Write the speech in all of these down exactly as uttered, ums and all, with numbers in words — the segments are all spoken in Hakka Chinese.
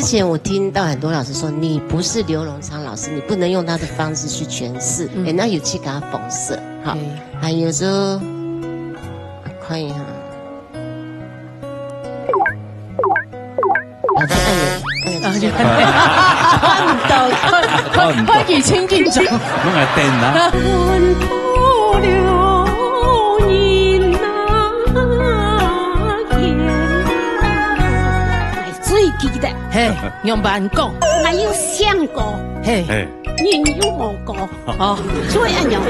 前我听到很多老师说，你不是刘荣昌老师，你不能用他的方式去诠释。嗯。哎，那有去给他讽刺，哈。嗯。还有说，看一下。老师按了，按了啊，就看不到，看，看，看，看，已经紧张。弄来等啊。最记得。嘿，仰般讲？还有想过，嘿。嘿。人有我过，哦。所以恁样。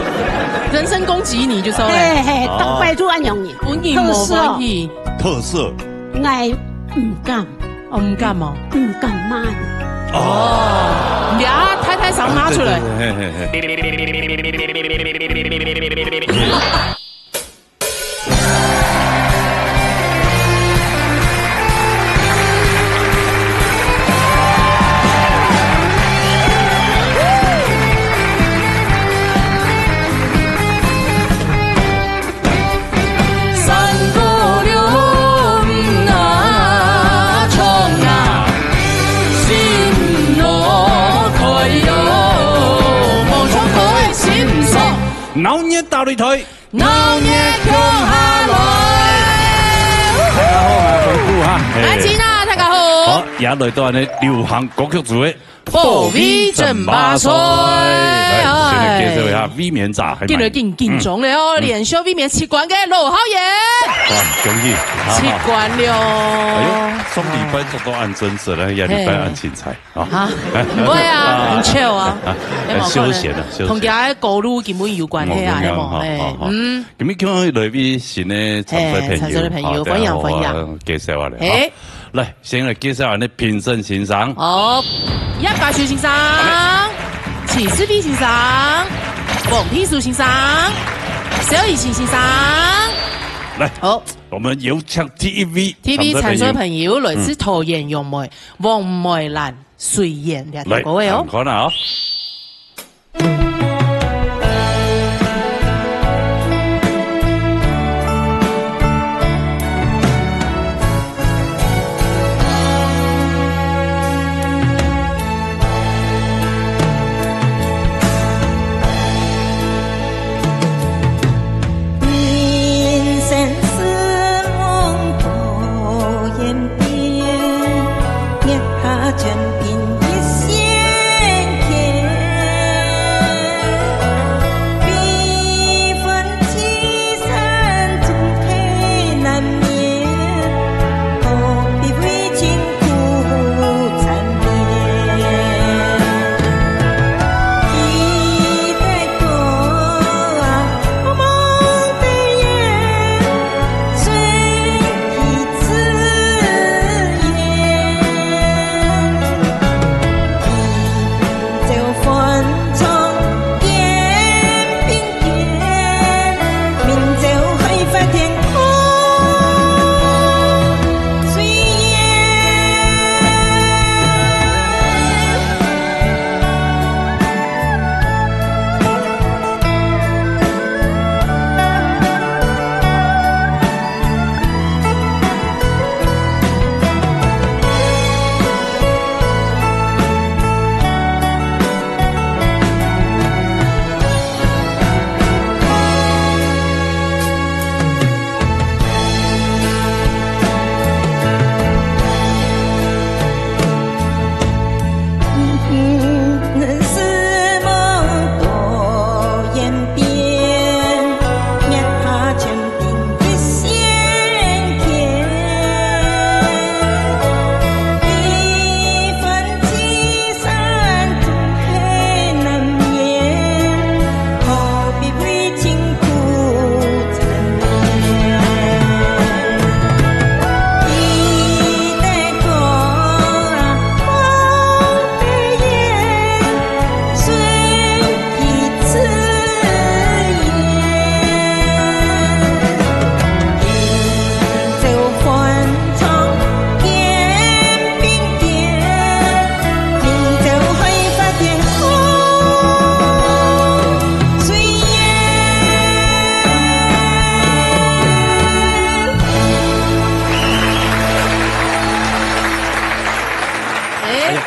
人身攻击你就说了。嘿，嘿，哦。大概就恁样呢。本人无欢喜。特色。我毋敢。哦，毋敢哦。毋敢骂。哦。你啊，太太常骂出来。对，对，对，嘿，嘿，嘿。闹热打擂台。 闹热共下來。大家好，𠊎係虎虎哈。嘿。阿金啊，大家好。好，也來到呢流行歌曲組的保衛爭霸賽。來，先來介紹一下衛冕者，還蠻緊來緊，緊張了哦，嗯。連續衛冕七關个羅浩然。哇，恭喜！七關了。哎喲，上禮拜做到恁真實了，下禮拜恁精彩。 啊，毋會啊，很chill啊，啊，有無可能？休閒啊，休閒。同佢个高度根本有關係啊，嗯，有無？好，好，好。嗯。今日看到一位新的參賽朋友，嘿，參賽的朋友，好，歡迎，大家好，歡迎。介紹下來，嘿。好。來，先來介紹下你評審先生。好，葉家修先生，徐世飛先生，黃皮書先生，蕭以晴先生。來，好。我們有請第一位第一位參賽朋友，參賽朋友來自桃園楊梅，嗯。 黃梅蘭水燕，這條歌个哦。來，看看啊。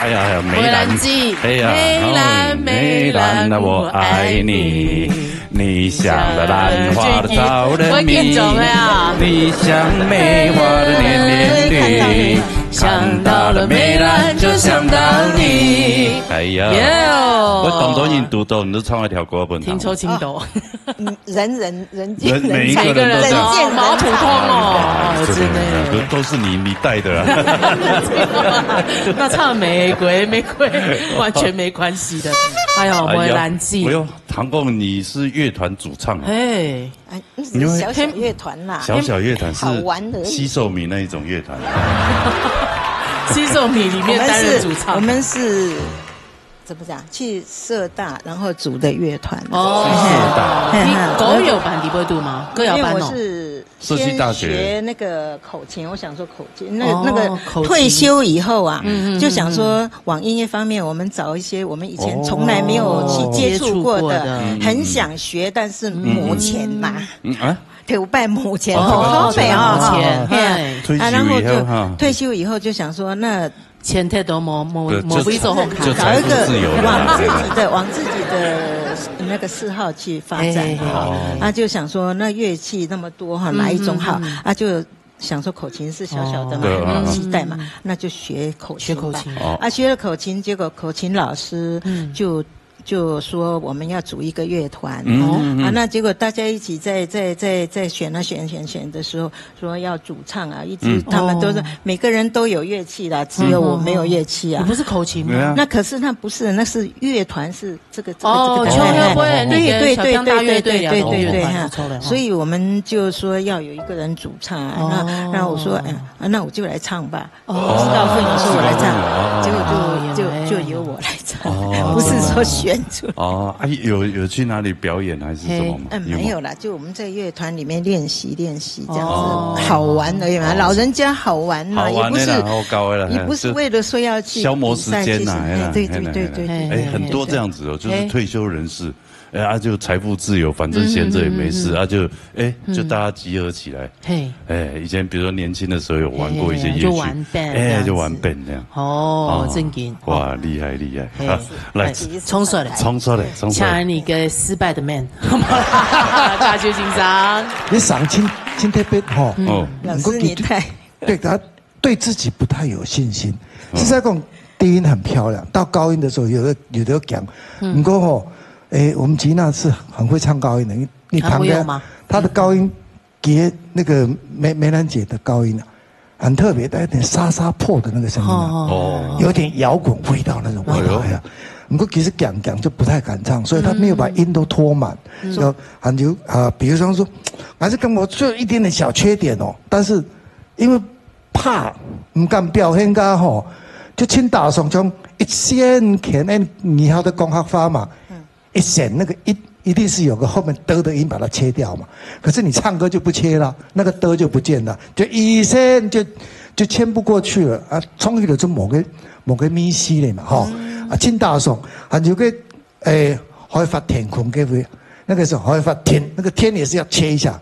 哎呀，梅兰，梅兰姐，哎呀，梅兰，哦，梅兰，梅兰，我爱你。你像那兰花的招人迷，我紧张了啊。你像梅花的年年绿，想到了梅兰就想到你。哎呀，耶哦。我当多人读到，你都唱一条歌本。听错，听错。哦。嗯，人人人见人，人，每一个人都这样。人见人，好普通哦，哎，哦，真的。真的，都，都是你，你带的啊。那唱玫瑰，玫瑰完全没关系的。哎呦，哎呀，梅兰姐。哎呦，唐凤，你是乐团主唱啊？哎。哎，那是小小乐团啦。小小乐团是好玩而已。西寿米那一种乐团。西寿米里面担任主唱。我们是，我们是 怎么讲？去社大，然后组的乐团。哦。社大。嘿，嘿。你歌謠班底背讀吗？歌謠班哦。因为我是社区大学。先学那个口琴，我想说口琴，那个，哦，那个口琴。退休以后啊，嗯，嗯，就想说往音乐方面，我们找一些我们以前从来没有去接触过的，哦。接触过的。很想学，但是没钱嘛。嗯，啊？头摆没钱，哦，好好背啊。没钱，嘿啊。嘿。退休以后哈。啊，然后就退休以后就想说，那 钱太多，没，没，对，没位所好看。就，就财富自由了啦。找一个往自己的，往自己的那个嗜好去发展。哎，哎，哎。哦。啊，就想说那乐器那么多哈，嗯，哪一种好？嗯，嗯。啊，就想说口琴是小小的嘛，哦。对啊。期待嘛，嗯。那就学口琴吧。学口琴。哦。啊，学了口琴，结果口琴老师，嗯。就，就说我们要组一个乐团。嗯，嗯，嗯。啊，那结果大家一起在，在，在，在选啊选，选，选的时候， 说要主唱啊，一直嗯。他们都是，哦。每个人都有乐器啦，只有我没有乐器啊。哦，哦，哦。你不是口琴吗？对啊。那可是那不是，那是乐团，是这个，这个，哦，这个，就要不然那个小叮当乐队了，对，对，对，对，对，对，对，对，对，哈。所以我们就说要有一个人主唱啊，哦。那，那我说，哎，啊，那我就来唱吧。哦。不知道会有时候我来唱，哦。结果就，哦，就，原来。就由我来唱，哦。不是说选出来。哦，啊，有，有去哪里表演还是什么吗？嘿。嗯，有吗？没有啦， 就我们在乐团里面练习练习这样子，哦。好玩而已嘛，哦。老人家好玩嘛，好玩的啦，也不是，好搞的啦，也不是为了说要去比赛，就消磨时间啦，去，哎，嘿啦，对，对，嘿啦，对，对，嘿啦。对，哎，对，很多这样子哦，对。就是退休人士，哎，啊，就财富自由，反正闲着也没事，嗯，嗯，嗯，嗯。啊，就，哎，就大家集合起来，嗯。嘿。哎，以前比如说年轻的时候有玩过一些乐器，嘿，嘿，就玩band这样子。哎，就玩band这样。哦，啊，正经。哇，厉害，厉害。 嘿。啊，来。哎，冲出来。冲出来，冲出来。请你个失败的man。大家就紧张。你上真，真特别吼。嗯。哦。老师，你太，对，他对自己不太有信心。嗯。实在讲，低音很漂亮，到高音的时候有的，有的讲，嗯。不过吼，诶，我们吉娜是很会唱高音的，你，你弹个，她会有吗？她的高音 给那个梅，梅兰姐的高音啊，很特别，带一点沙沙破的那个声音啊，哦，哦，哦。有点摇滚味道那种味道呀。哎呦。不过其实讲讲就不太敢唱，所以她没有把音都拖满。嗯。然后还有，啊，比如说，还是跟我就一点点小缺点哦，但是因为怕不敢表现个吼，就请大声唱一线，可能你晓得讲客话嘛，嗯。 一线那个一，一定是有个后面的的音把它切掉嘛。可是你唱歌就不切了，那个的就不见了，就一线就，就牵不过去了啊，唱起来就某个，某个咪西的嘛，吼。嗯。啊，进大颂，还有个，诶，海阔天空，对不对？那个是海阔天，那个天也是要切一下。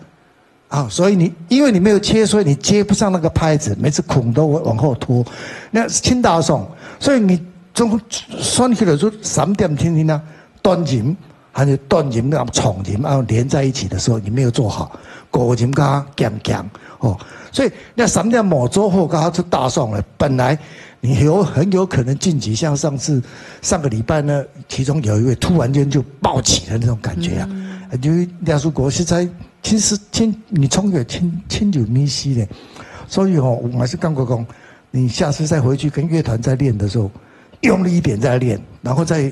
啊，所以你，因为你没有切，所以你接不上那个拍子，每次孔都会往后拖。那清大颂，所以你中，算起来就三点天天啊，短音，还有短音跟长音啊连在一起的时候，你没有做好，高音跟它讲讲哦，所以那三点没做好，跟它就大颂了。本来你有，很有可能晋级，像上次，上个礼拜呢，其中有一位突然间就爆起的那种感觉啊，嗯。啊，就是梁树国实在 其实真，你唱个真，真有意思嘞。所以吼，我还是感觉讲，你下次再回去跟乐团再练的时候，用力一点再练，然后再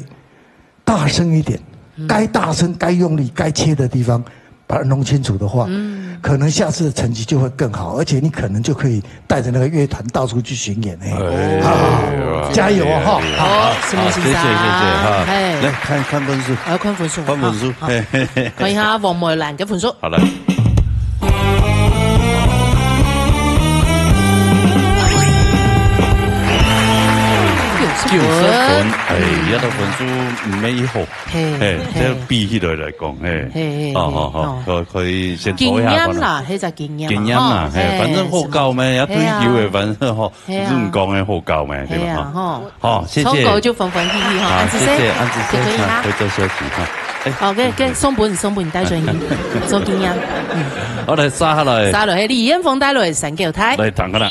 大声一点，嗯。该大声、该用力、该切的地方，把它弄清楚的话，嗯。可能下次的成绩就会更好，而且你可能就可以带着那个乐团到处去巡演，哎。哎，啊，哇，加油哈！好，好，好，辛苦辛苦，谢谢，谢谢哈。哎。来，看，看分数。啊，看分数，看分数，好，好。嘿，嘿，嘿。看一下王梅兰的分数。 好，来。九十分。九十分。哎，這个分數毋係一好，嘿，嘿，嘿。這比起來來講，嘿。嘿，嘿，哦，嘿，好，好，哦。可，可以先拖一下，經驗啦，可能。彼隻經驗啦，經驗啦，吼，嘿，嘿，反正好搞咩，是嘛。也退休的，嘿啊。反正吼，嘿啊。你講的好搞咩，對吧？嘿啊，吼。吼。好，謝謝。唱歌就歡歡喜喜吼，啊，安子生，謝謝，安子生，就可以哈。啊，可以做休息哈。哎，好，給，給，送分，送分，帶上去，送經驗。嗯。好，來，接下來。接下來，李彥峰帶來三角大。來，聽看啦。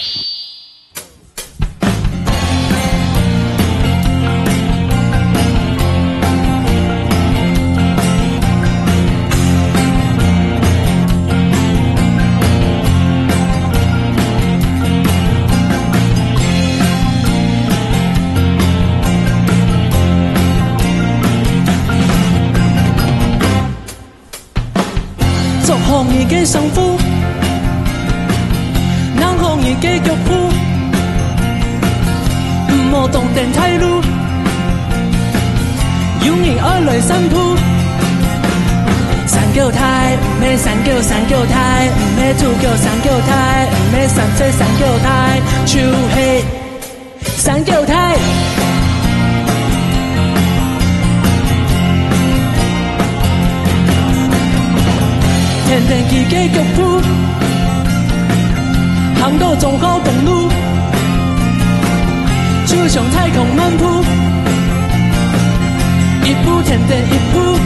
做好你个丈夫，行好你个腳步，毋好當等待路，有你愛來散步。三腳大，毋係三腳，三腳大，毋係two腳，三腳大，毋係三七，三腳大，就係 三腳大。跈等佢个腳步，行到忠孝東路，就像太空漫步，一步跈等一步。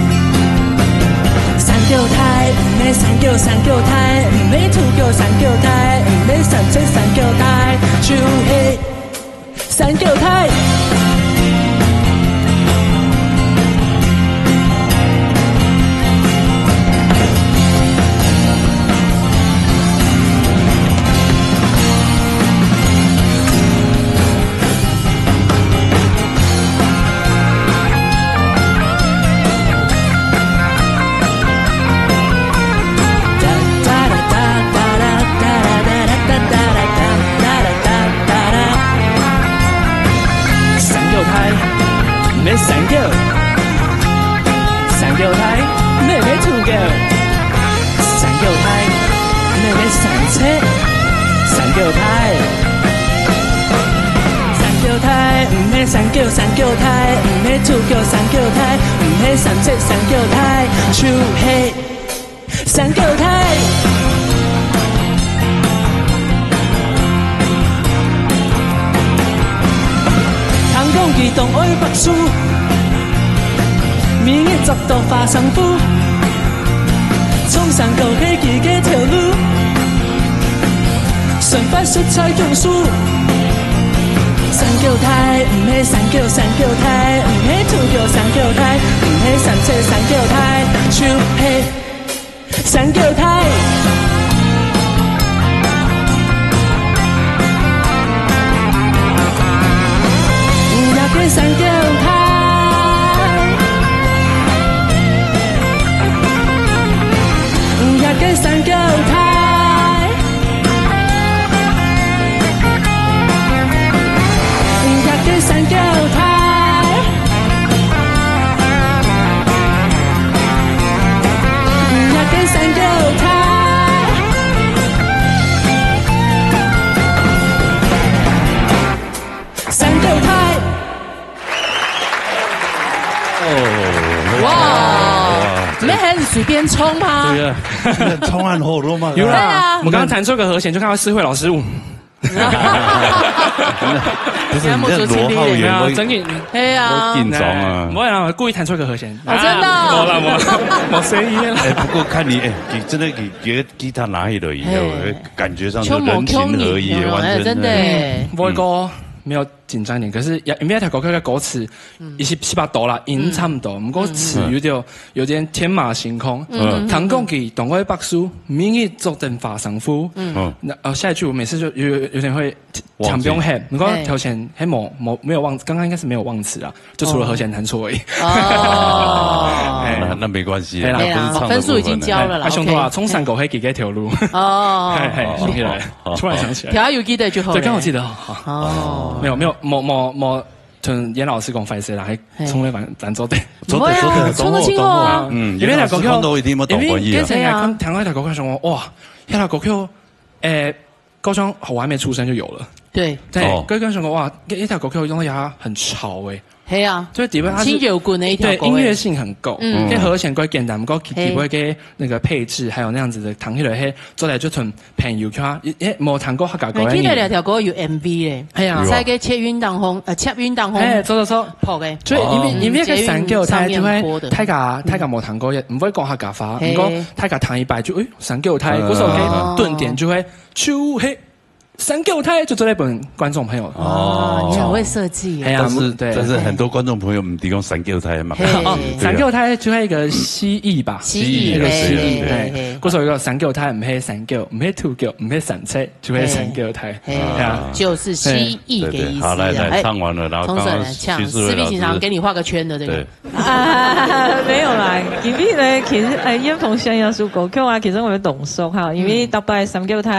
三腳大，毋係三腳，三腳大，毋係two腳，三腳大，毋係三七，三腳大，就係 三腳大。三腳大，毋係三腳。三腳大，毋係two腳。三腳大，毋係三七。三腳大。三腳大，毋係三腳，三腳大，毋係two腳，三腳大，毋係三七，三腳大，就係 三腳大。聽講佢當愛讀書，每日著到花衫褲，唱山歌係佢个頭路，生活實在享受。三腳大，毋係三腳，三腳大，毋係two腳，三腳大，毋係三七，三腳大，就係 三腳大。呀个三腳大，呀个三腳大。 呀个三腳大，呀个三腳大，三腳大。 哦，哇，哇，你很隨便唱嗎？對啊，你唱很好了嘛。有啦，對啊。我剛剛彈錯个和弦，就看到世慧老師，嗯。不是，你這羅浩源，對啊，我真的。對啊。我緊張啊。哎，不會啦，我故意彈錯个和弦。哦，真的哦。啊，沒啦，沒啦，沒聲音了。哎，不過看你，哎，你真的給，給吉他拿起來以後，嘿。感覺上就人情合一，嗯，完全。哎，真的。嗯，不會過，沒有 緊張一點，可是也，因為這條歌曲个歌詞，嗯。也是差不多啦，音差不多，嗯。不過詞有點，嗯。有點天馬行空。嗯。嗯。聽講佢當愛讀書，每日著等花衫褲。嗯。嗯。那，呃，下一句我每次就有，有，有點會忘記。搶不用喊，不過頭先還沒，沒，沒有忘，剛剛應該是沒有忘詞啊，就除了和弦彈錯而已。哦。哎。那，那沒關係啊，對啦。那不是唱的部分了。對啦，分數已經交了啦，哎，啊，想到啊，OK。唱山歌係佢个頭路。哦。嘿，嘿，想起來，好，好，突然想起來。好。調有記得就好了。對，剛好記得，好。 哦。沒有，沒有，沒，沒，沒，同嚴老師講壞勢啦，還，嘿。衝了反，反做對。做得，做得，不會啊，做得清楚啊。懂我，懂我。嗯，因為那個嚴老師看到一定要懂翻譯啊。因為之前來看，對啊。聽到那條歌曲想說，哇，那條歌曲，誒，高中我還沒出生就有了。對。對，哦。剛剛想說，哇，那條歌曲用到也很潮誒。係啊，就底背它是輕搖滾个一條歌欸。對，音樂性很夠，嗯。該和弦蓋簡單，毋過底背个那個配置，還有那樣子的彈起來，嘿，做來就像朋友圈，也，也無聽過客家歌个人。你記得這條歌有M V欸？係啊。有啊。在該捷運當中，呃，捷運當中，欸，走走走。拍个。就因為，哦。因為該三九大就會，嗯，捷運上面播的。大家，大家無聽過，也毋會講客家話，嘿。毋過大家聽一擺就，欸，三九大，嗯。故所該頓點就會，就會 三九大就做得分觀眾朋友。哦，你很會設計耶。哎呀，但是，對。但是很多觀眾朋友毋知講三九大嘛。嘿。哦，對啊。三九大就係一個蜥蜴吧？蜥蜴，那個蜥蜴，嘿，嘿，哎。嘿。故所有個三九大，毋係三九，毋係土狗，毋係三七，就係三九大。嘿，哎呀。就是蜥蜴的意思啊。對，對，好，來，來，哎，唱完了，然後剛剛重新來唱，徐世偉老師。思碧先生給你畫個圈的這個。對。啊，沒有啦，因為呢，其實，哎，燕鳳選這首歌曲啊，其實𠊎當熟哈，因為逐擺三九大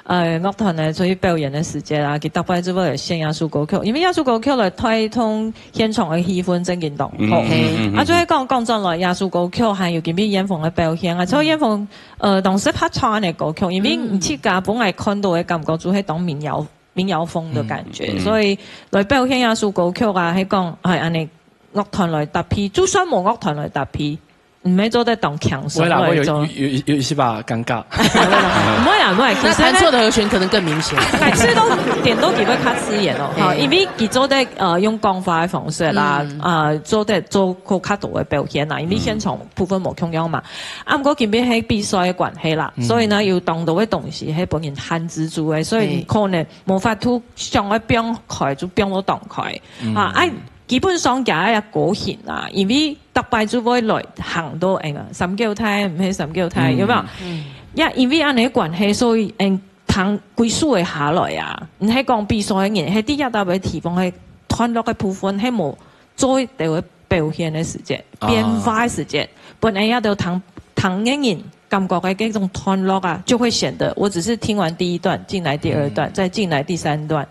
呃，樂團呢出去表演个時節啊，佢逐擺就會選這首歌曲，因為這首歌曲來帶動現場个氣氛，正經當好。嗯，嗯，嗯，嗯。啊，就係講，講轉來，這首歌曲還有今晡日燕鳳个表現啊，所以燕鳳，呃，當時拍唱恁个歌曲，因為，嗯。你自家本來看到个感覺就係當民謠，民謠風的感覺，嗯，嗯。所以來表現這首歌曲啊，係講，哎，恁呢樂團來搭配，就算無樂團來搭配， 毋係做得當輕鬆會啦，會有，來做。有，有，有一些吧，尷尬。毋會啦，毋會，其實呢，那彈錯的和弦可能更明顯。哎，這都點到佢會較自然哦，哈，嘿。因為佢做得，呃，用講話个方式啦，嗯。啊，做得做過較多个表現啦，因為現場部分無共樣嘛。嗯。啊，毋過今晡日係比賽个關係啦，嗯。所以呢，有當多个東西係分人限制住个，所以你，嘿。可能無法度想愛放開就放到當開。嗯。啊，哎，基本上行个歌型啊，因為 逐擺就會來行到，哎呀，三九大，毋係三九大，嗯。有無？嗯。也因為恁呢个關係，所以，嗯，聽幾首个下來啊，毋係講比賽个人，係在這搭个地方，係段落个部分，係無做一個表現个時節，啊。變化个時節，本來也都聽，聽个人感覺个這種段落啊，就會顯得我只是聽完第一段，進來第二段，嗯。再進來第三段。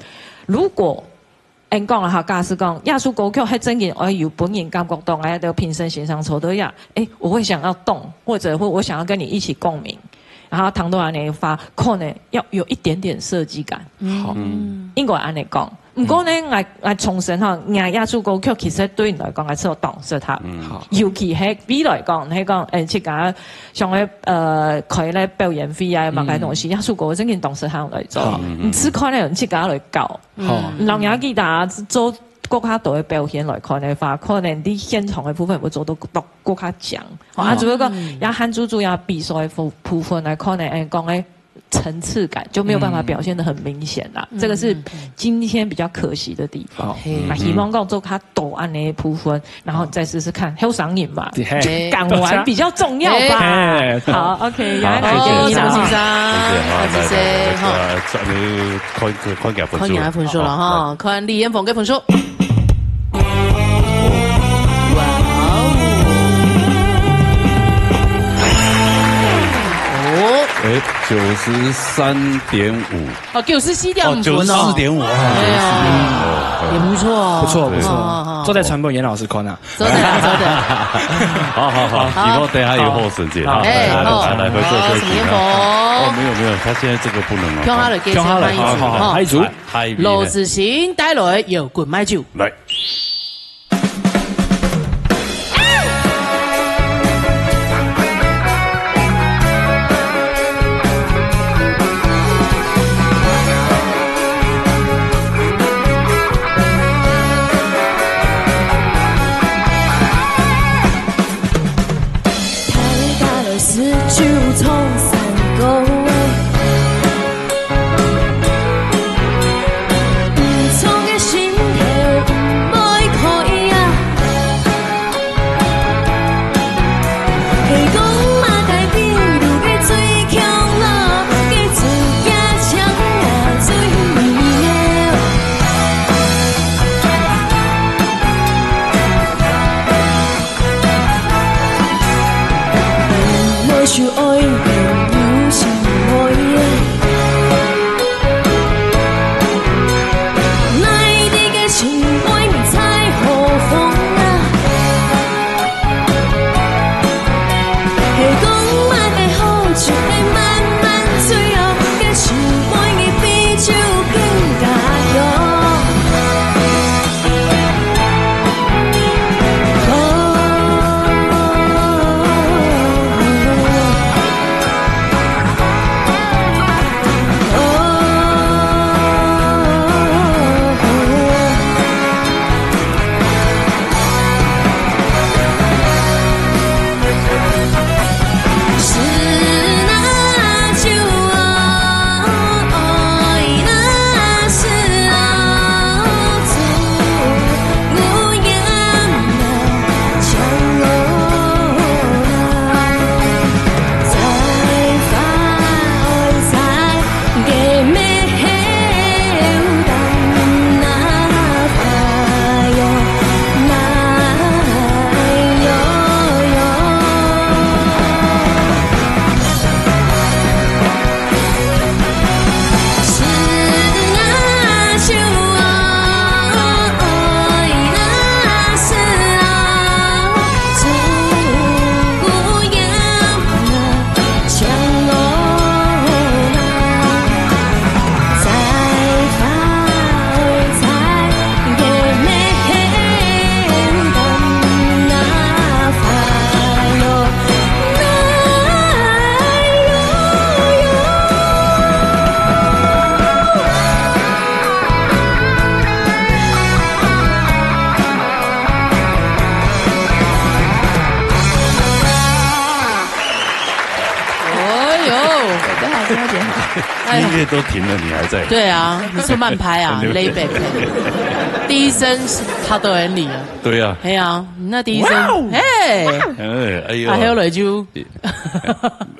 如果 恁講啊，哈，假使講，這首歌曲係正經愛有分人感覺到，哎，就評審先生坐到呀，哎，我會想要動，或者會，我想要跟你一起共鳴，然後聽到恁呢个話，可能要有一點點設計感。嗯。好。嗯。應該恁呢講。毋過呢，嗯。𠊎，𠊎重申哈，𠊎這首歌曲其實對你來講還係有當適合。嗯。好。尤其係你來講，係講，哎，自家想要，呃，開咧表演會啊，麼个東西，嗯。這首歌正經當適合來做。好。嗯，嗯，嗯。你試看咧，你自家來搞。 好。嗯。人家吉他做過較多个表現來看个話，可能你現場个部分會做到，到過較強。吼，啊，嗯。只不過也限制住這比賽部，部分來看呢，哎，講个層次感就沒有辦法表現得很明顯啦。嗯。這個是今天比較可惜的地方。好。嘿。啊，希望講做較多恁呢个部分， 然後再試試看，後生人嘛，嘿。就敢玩比較重要吧。嘿。好，OK，好，謝謝。好，謝謝，謝謝，謝謝，好，謝謝，來，來，來，來，來，看，看，看一下分數。看一下分數了哈，好，來。看李彥宏个分數。哇哦。哦。哎，九十三點五。 哦，九十四點五分哦。哦，九十四點五啊，哎呀，九十四點五，哦，也不錯哦。不錯，不錯。對。哦，哦，哦。做得傳分顏老師看啊。做得，做得。好，好，好，好。以後等一下有後生節，好。好，哎，來，來，好。來，來，回座休息啊。好，什麼彥宏？哦，沒有，沒有，他現在這個不能哦。跳下來，跳下來，好，好，好，哦。下一組。來，下一組。羅志祥帶來搖滾麥酒。來。 大家來試酒唱山歌，毋唱个心頭毋愛哎呀，音乐都停了，你还在。对啊，你是慢拍啊，对。Layback。第一声是他都很理啊。对啊。哎呀，那第一声，哇哦，嘿，哎，哎呦，啊，还有嘞就，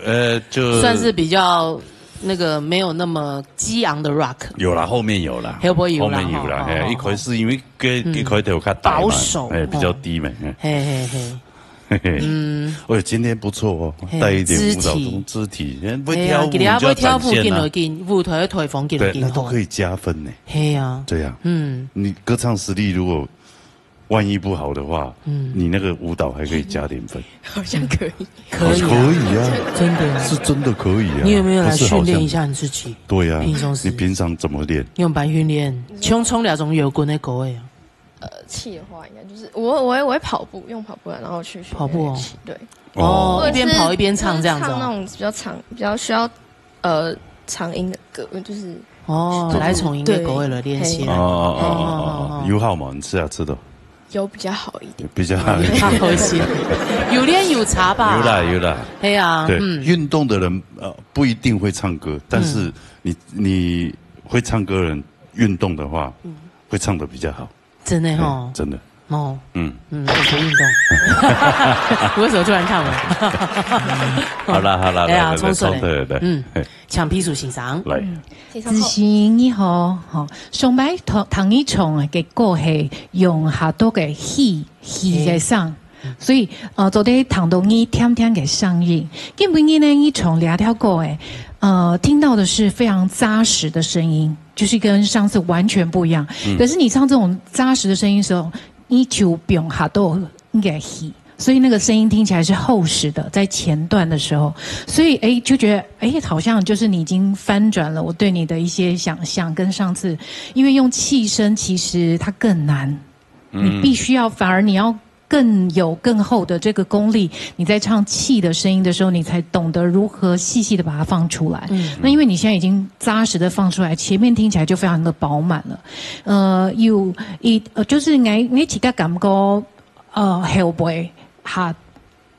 呃，就算是比较那个没有那么激昂的 rock。有啦，后面有啦，后面有啦，后面有啦，哈。嘿，一开始因为跟，嗯，一开头较低嘛，保守，哎，比较低嘛，嗯。嘿嘿嘿。 嘿嘿，嗯，哦，今天不错哦，嘿，带一点舞蹈动，肢体。肢体，哎，会跳舞，哎呀，今天会跳舞，你就要展现啊。紧来紧，舞台的台风紧来紧。对，那都可以加分呢。嘿呀，对呀，嗯，你歌唱实力如果万一不好的话，嗯，你那个舞蹈还可以加点分。好像可以。可以啊，哦，可以啊，真的啊。是真的可以啊，你有没有来训练一下你自己？不是好像。对呀，平常时你平常怎么练？用白训练，冲冲两种有关的歌啊。 呃，气的话，应该就是我，我会，我会跑步，用跑步来，然后去训练跑步哦。乐器，对。哦，或者是一边跑一边唱这样子哦。就是唱那种比较长，比较需要，呃，长音的歌，就是哦，就是来从音乐歌会来练习。对，哦，哦，哦，哦，哦，哦。有好吗？你吃啊，吃的？有比较好一点。比较好一点。好一些。有练有差吧？有啦，有啦。对啊，对，嗯。运动的人，呃，不一定会唱歌，但是嗯。你，你会唱歌的人运动的话，嗯。会唱得比较好。 真的吼。哎，真的。哦。嗯。嗯，我不运动。为什么突然看我？好啦，好啦，哎呀，来，来，来，冲出来。冲出来，来。嗯，嘿。请皮叔先生。来。嗯。子欣你好，吼，上擺聽，聽你唱个歌係用較多个氣，氣个聲。嘿。所以，呃，昨天聽到你甜甜个聲音，今晡日呢，你唱這條歌，哎，呃，聽到的是非常扎實的聲音。 就是跟上次完全不一样。嗯。可是你唱這種扎實的聲音的時候，你就不用哈多應該氣，所以那個聲音聽起來是厚實的，在前段的時候，所以，哎，就覺得，哎，好像就是你已經翻轉了我對你的一些想像，跟上次，因為用氣聲其實它更難，嗯。你必須要，反而你要 更有更厚的這個功力，你在唱氣的聲音的時候，你才懂得如何細細地把它放出來。嗯。那因為你現在已經扎實地放出來，前面聽起來就非常的飽滿了。呃，有一，呃，就是𠊎，𠊎自家感覺，呃，後背還，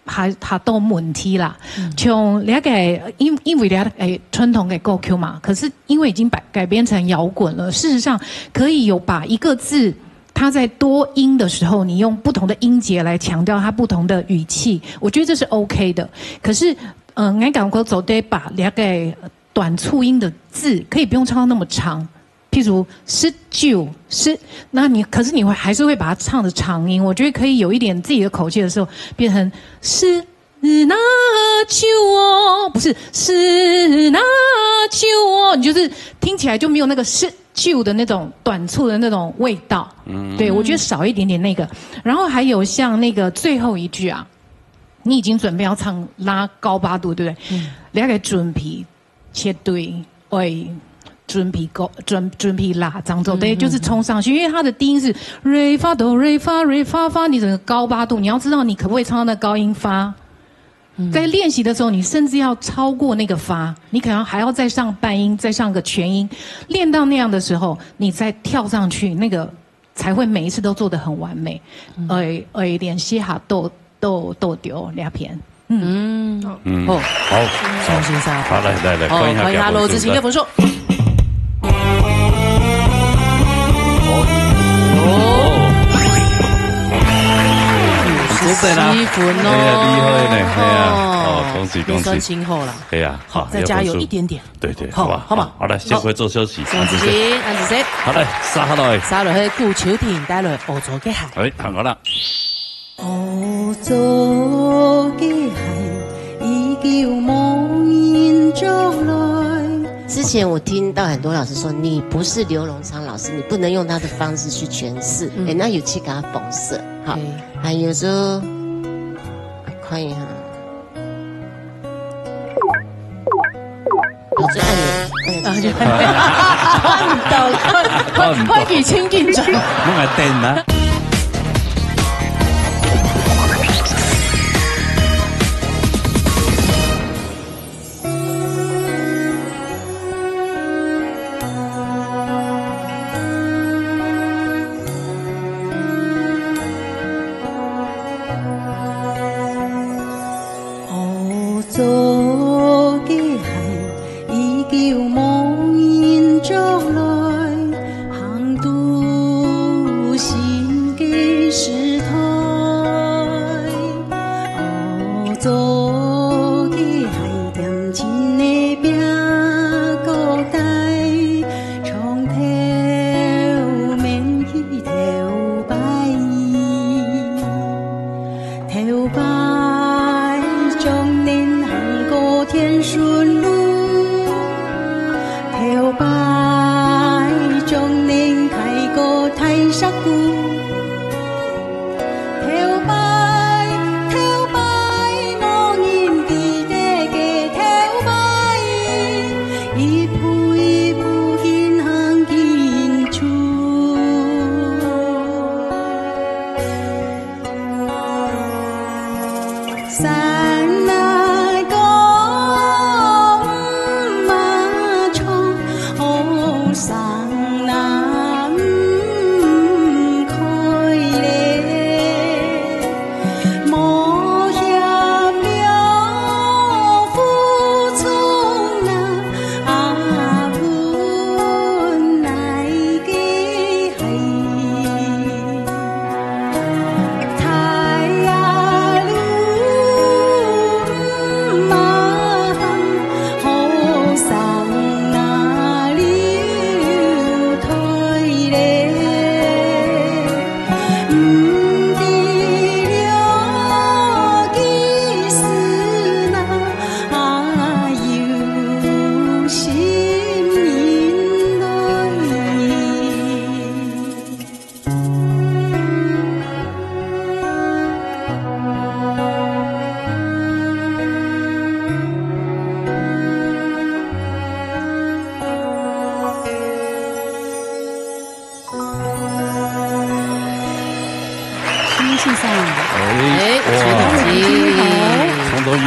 還，還多問題啦。嗯。像這個，因，因為這個，誒，傳統的歌曲嘛，可是因為已經改，改編成搖滾了，事實上可以有把一個字 它在多音的時候，你用不同的音節來強調它不同的語氣，我覺得這是OK的。可是，呃，𠊎感覺做得把這個短促音的字可以不用唱到那麼長，譬如十九，十，那你，可是你會，還是會把它唱得長音，我覺得可以有一點自己的口氣的時候，變成十 是那酒哦，不是，是那酒哦，你就是聽起來就沒有那個十九的那種短促的那種味道。嗯。對，我覺得少一點點那個。然後還有像那個最後一句啊，你已經準備要唱拉高八度，對不對？嗯。你要給準備 絕對會準備夠，準，準備啦，這樣做，對，嗯，就是衝上去，嗯，嗯。因為它的低音是re fa do re fa re fa fa，你整個高八度，你要知道你可不可以唱到那高音fa。嗯。在練習的時候，你甚至要超過那個fa，你可能還要再上半音，再上個全音，練到那樣的時候，你再跳上去，那個才會每一次都做得很完美。嗯。會，會練習下，都，都，都丟兩片。 嗯。嗯。嗯。好。好。張先生。好，來，來，來，哦，歡迎一下，歡迎哈羅志清，給我們說。哦。哦。九十分哦。哎呀，厲害呢，哎呀，哦，哦，恭喜，恭喜。你算真好啦。哎呀，好，好，再加油一點點。要分數。對，對，好，好吧，好吧。好，好，來，先回做休息。好。恭喜，恭喜。好，來，殺下來。殺落去，顧秋婷帶來歐洲个海。哎，看好了。 之前我聽到很多老師說，你不是劉榮昌老師，你不能用他的方式去詮釋。嗯。哎，那有去給他讽刺，哈。嗯。還有說，看一下。 我最愛你，愛你。啊，就看到，看，看，看佢千斤重。你來等啊。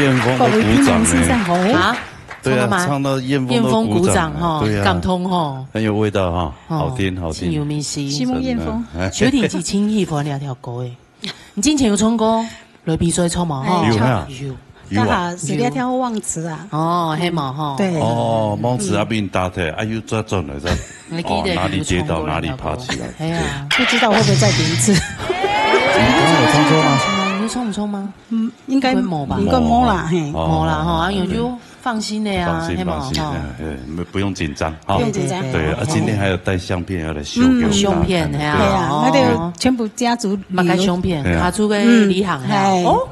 燕峰都鼓掌呢。各位听众先生好。啊？对啊，唱到吗？唱到燕峰都鼓掌呢。燕峰鼓掌吼，对啊。感动吼。很有味道哈，哦，好听，好听。真有味道。承蒙燕峰。真的。秋天是真喜欢这条歌诶。你之前有唱过，来比赛唱嘛吼？哎，有啊。有。有啊。刚好是这条忘词啊。哦，嘿嘛吼。对。哦，忘词啊，被你打退，啊，又再转来再，你记得哦，哪里跌倒哪里爬起来。有唱过那个歌。哎呀。对。不知道会不会再点一次。你刚刚有唱错吗？你有唱错吗？嗯，应该，应该没吧？应该没啦，嘿。哦。没啦吼，啊，有就放心的啊，放心，嘿嘛，放心，吼。哎，哎，不用紧张，哈。不用紧张。对，啊，今天还有带相片要来秀给我们大家看的，嗯。相片，哎呀，对。对啊，哦。那个全部家族旅游。嘛个相片，对啊。卡住个旅行呀。嗯，哎。哦，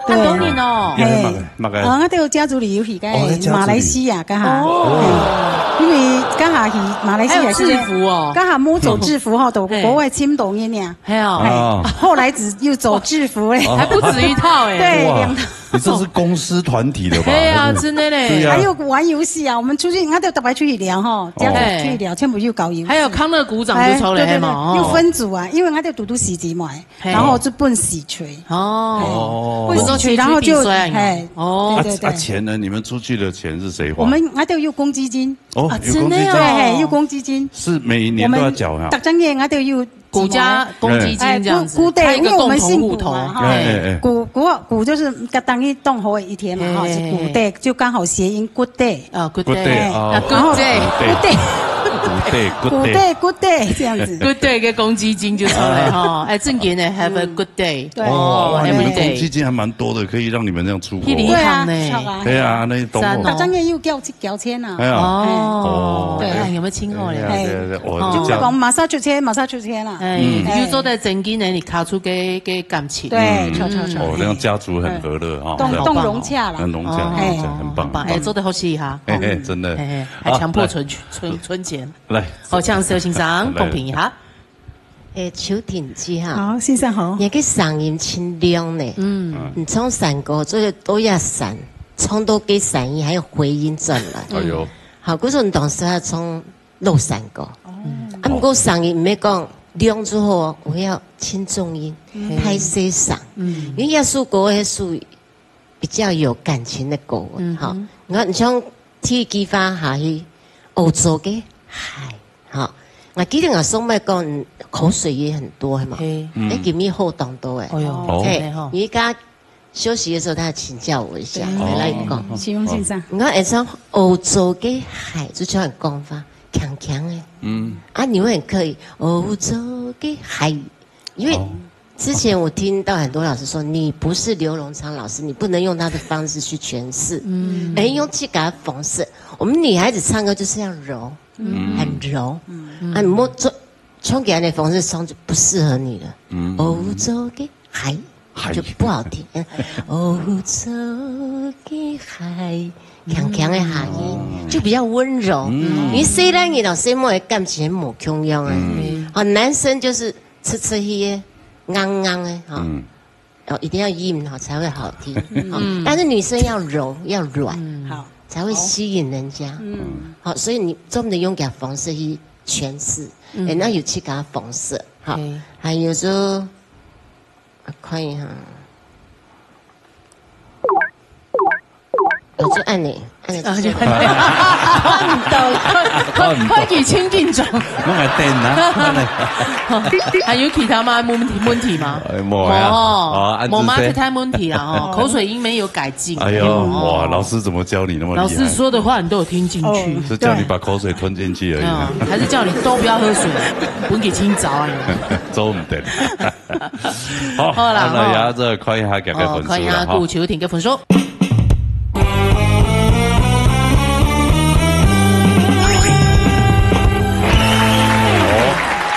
对。很多年哦。哎，嘿。那个，那个。啊，那个家族旅游去个哦，那家族旅游。马来西亚，刚好。哦。嘿，因为刚好去马来西亚还有制服哦。刚好没有走制服吼，都国外青岛人呀。嘿。 还有。哎，哦。后来只又走制服嘞。哦。还不止一套哎。对，哇，两套。你这是公司团体的吧？对啊，真的嘞。对啊。还有玩游戏啊，我们出去，他就特别出去聊哈，家长出去聊，哦。全部又搞游戏。还有康乐股长就出来嘛，哎，对，对，对，哦。又分组啊，因为他就赌赌喜极嘛，嘿。然后就分喜锤。哦。哦。分喜锤，然后就，不是说情趣比赛啊。哎，哦。对，对，对。啊，啊，钱呢？你们出去的钱是谁花？我们，他就有公积金。哦，啊，有公积金。真的哦。对，嘿，有公积金。是每年都要缴啊？我们逐个月，他就有 股价公积金这样子，哎，股，股对，开一个共同户头。因为我们姓古嘛，哈。哎，哎，哎。股，股，股就是甲当伊当好的一天嘛，哈，哎，是股对，哎，哎。就刚好谐音good day。啊，good day。Good day，哎，哦。啊，good day。然后good day。Good day，good day。股对，股对，这样子。Good day个公积金就出来哈，哎，正经的，have a good day。对。哦，哇，你们的公积金还蛮多的，可以让你们这样出国。去旅行呢。对啊，超啊。对啊，那些东西。赞哦。逐个月又交，交钱啊。哎呀。哦。对。哎，有没有听过嘞？对啊，对啊，对啊，哦。就讲马上出钱，马上出钱啦。 哎，嗯。又做得增进了你家族个，个感情。对，嗯。错，错，错。哦，让家族很和乐哈，嗯。很棒哦。当融洽啦。很融洽，哦，很融洽，很棒，很棒。哎，很棒。做得好事哈。嘿，嘿，真的。嘿，嘿，还强迫存，啊，存，存钱。来。好，像石头先生，来。公平一下。哎，秋婷姐哈。好，先生好。你个声音清亮呢。嗯。你唱山歌，做得多一下山，唱到个声音还有回音转来。哎呦。好，故所你当时要唱 老山歌。哦。啊，毋過聲音毋係講亮就好哦，有要輕重音，嗯。大細聲。嗯。因為這首歌係屬於比較有感情的歌，嗯哼。哈。你看，你像第一句話下去，歐洲个海，哈。我記得我上擺講，嗯，口水也很多，係嘛？嘿。嗯。哎，今日好當多哎。哎喲，哦。嘿，真的吼。你剛 休息的時候，他請教我一下，對。來，來講。哦。請問先生。你看，會唱歐洲个海，就像你講法，強強的。嗯。啊，你會很刻意，歐洲个海，因為哦。之前我聽到很多老師說，你不是劉榮昌老師，你不能用他的方式去詮釋。嗯。哎，用自家个方式，我們女孩子唱歌就是要柔，嗯。很柔。嗯。啊，你莫做，像別人的方式唱就不適合你了。嗯。歐洲个 海，海。就不好聽。歐洲个海，強強个海，哦。就比較溫柔。嗯。因為細人仔同細妹仔感情無共樣啊。嗯。哦，男生就是直直个，硬硬个，哈。嗯。哦，一定要硬哈，才會好聽。嗯。哦，但是女生要柔，要軟，嗯。好。才會吸引人家。嗯。好，所以你專門用這方式去詮釋，嗯。哎，那有自家个方式，哈。嘿。還有就 啊，看一下。哦，就按呢，按呢就啊，就按呢。看毋到，看，看，看佢清緊張。攏會等啊，按呢。還有其他嗎？問題，問題嗎？哎，無啊。哦，哦，按呢無嘛，就這。太大問題啦，哦，口水音沒有改進。哎呦，哦。哇，老師怎麼教你那麼厲害？老師說的話你都有聽進去。哦。是叫你把口水吞進去而已啊。嗯，還是叫你都不要喝水，分佢清走啊。做毋得。 好，好啦，那也這看一下佢个分數啦，哦，看一下哈。顧秋婷个分數。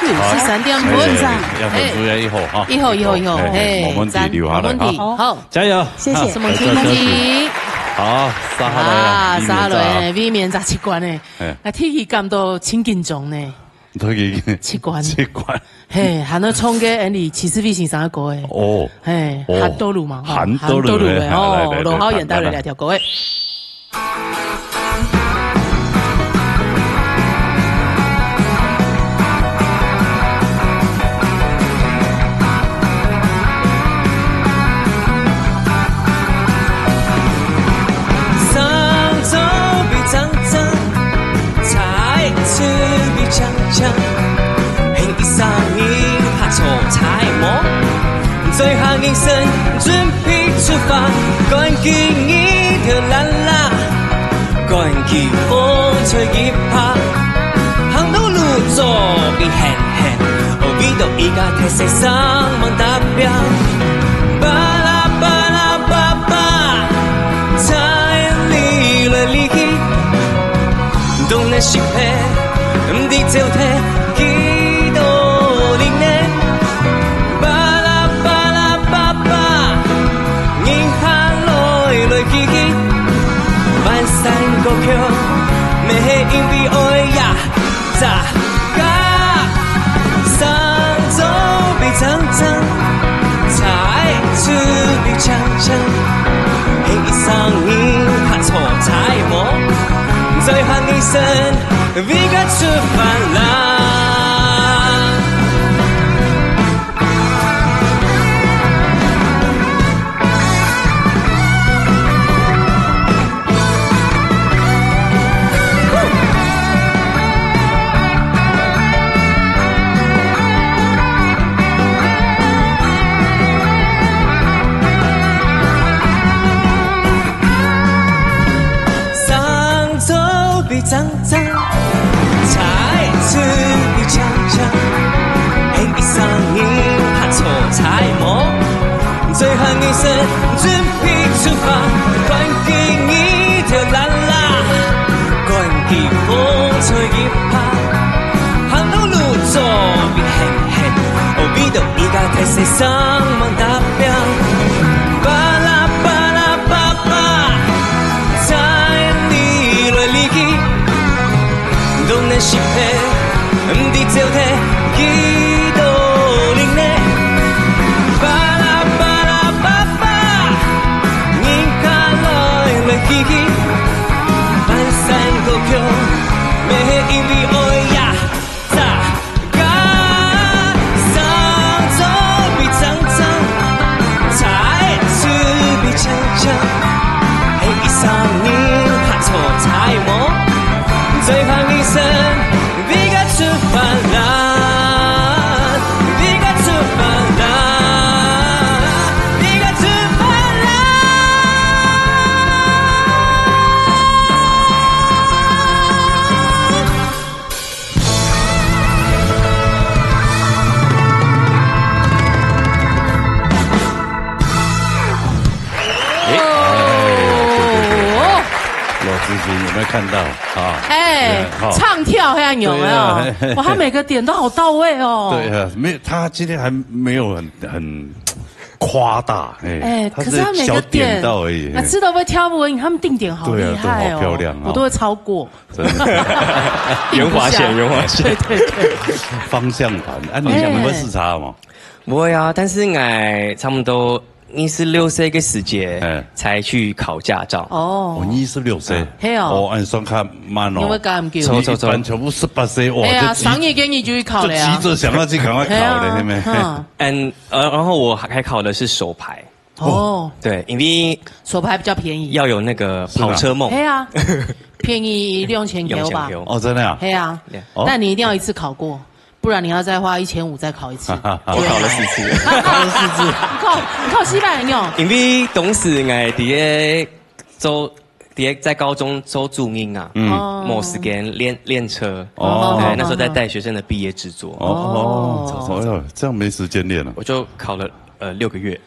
九十三點分。哎，要分數要一號哈。一號，一號，一號，哎，嘿，無問題，讚，留下來哈。無問題，好。加油。謝謝。好，什麼問題？好，續下來啊，啊，續下來，避免再七關呢。哎。啊，天氣感到真緊張呢。 都已經七關。七關。嘿，還能唱个恁呢，徐世輝先生个歌誒。哦。嘿，哦。寒多魯嘛，吼，寒多魯，寒多魯誒，嘿，來，來，哦，來，羅浩演帶來兩條歌誒。來，來，來。锵锵，喊一聲人客坐在無？載下人生準備出發，趕緊日頭辣辣，趕緊風吹日拍，行路路做比現現，哦，為到一家大細聲望打拼。巴拉巴拉巴巴，在你來離去。 當然失敗，毋知走忒幾多年呢。巴拉巴拉巴巴，人客來來去去，翻山過橋，乜係因為愛呀，大家生做比爭爭，在此比強強，喊一聲人客坐在無？ 再喊一聲，為个出發啦！生做比爭爭，在此比強強，喊一聲人客坐在無？最後一聲準備出發，趕緊日頭辣辣，趕緊風吹日拍，行路路做比現現，哦，為到一家大細聲望打 拼。巴拉巴拉巴巴，在你來離去，當然失敗，毋知走忒幾多年呢。巴拉巴拉巴巴，人客來來去去，翻山過橋，乜係因為愛呀。 大家生做比爭爭，在此比強強，喊一聲人客坐在無？最後一聲，為个出發啦，為个出發啦，為个出發啦！ 哎，哦。罗志祥有没有看到啊？哎，对，好。唱跳遐样啊，对啊，嘿，嘿，哇，他每个点都好到位哦。对啊，没有，他今天还没有很，很夸大，哎，哎，他是可是他每个小点点到而已，啊，嘿。知道会跳舞而已，他们定点好厉害哦，对啊，都好漂亮啊。我都会超过。 真的。圆滑线，圆滑线。对，对，对。方向盘，啊，你想，哎。你会视察吗？不会啊，但是我差不多二十六岁个时节，哎。才去考驾照。哦。哦，二十六岁。嘿哦。哦，按算较慢哦。你会感觉？错，错，错。一般全部十八岁，哇，哎呀，这急，上一个月就去考了呀。这急着想要去赶快考了，嘿啊，嘿没？嗯。嗯，呃，然后我还考的是手排。 哦。对，因为手排比较便宜。要有那个跑车梦。是啊。嘿啊，便宜两千块吧。两千块。哦，真的啊？嘿啊，对。哦。但你一定要一次考过，不然你要再花一千五再考一次。我考了四次。考了四次。你考，你考失败了喏。因为当时我在做，在高中做主任啊，嗯。哦。没时间练，练车。哦。哎，那时候在带学生的毕业制作。哦，哦，哦。哎呦，这样没时间练了。我就考了 呃，六个月。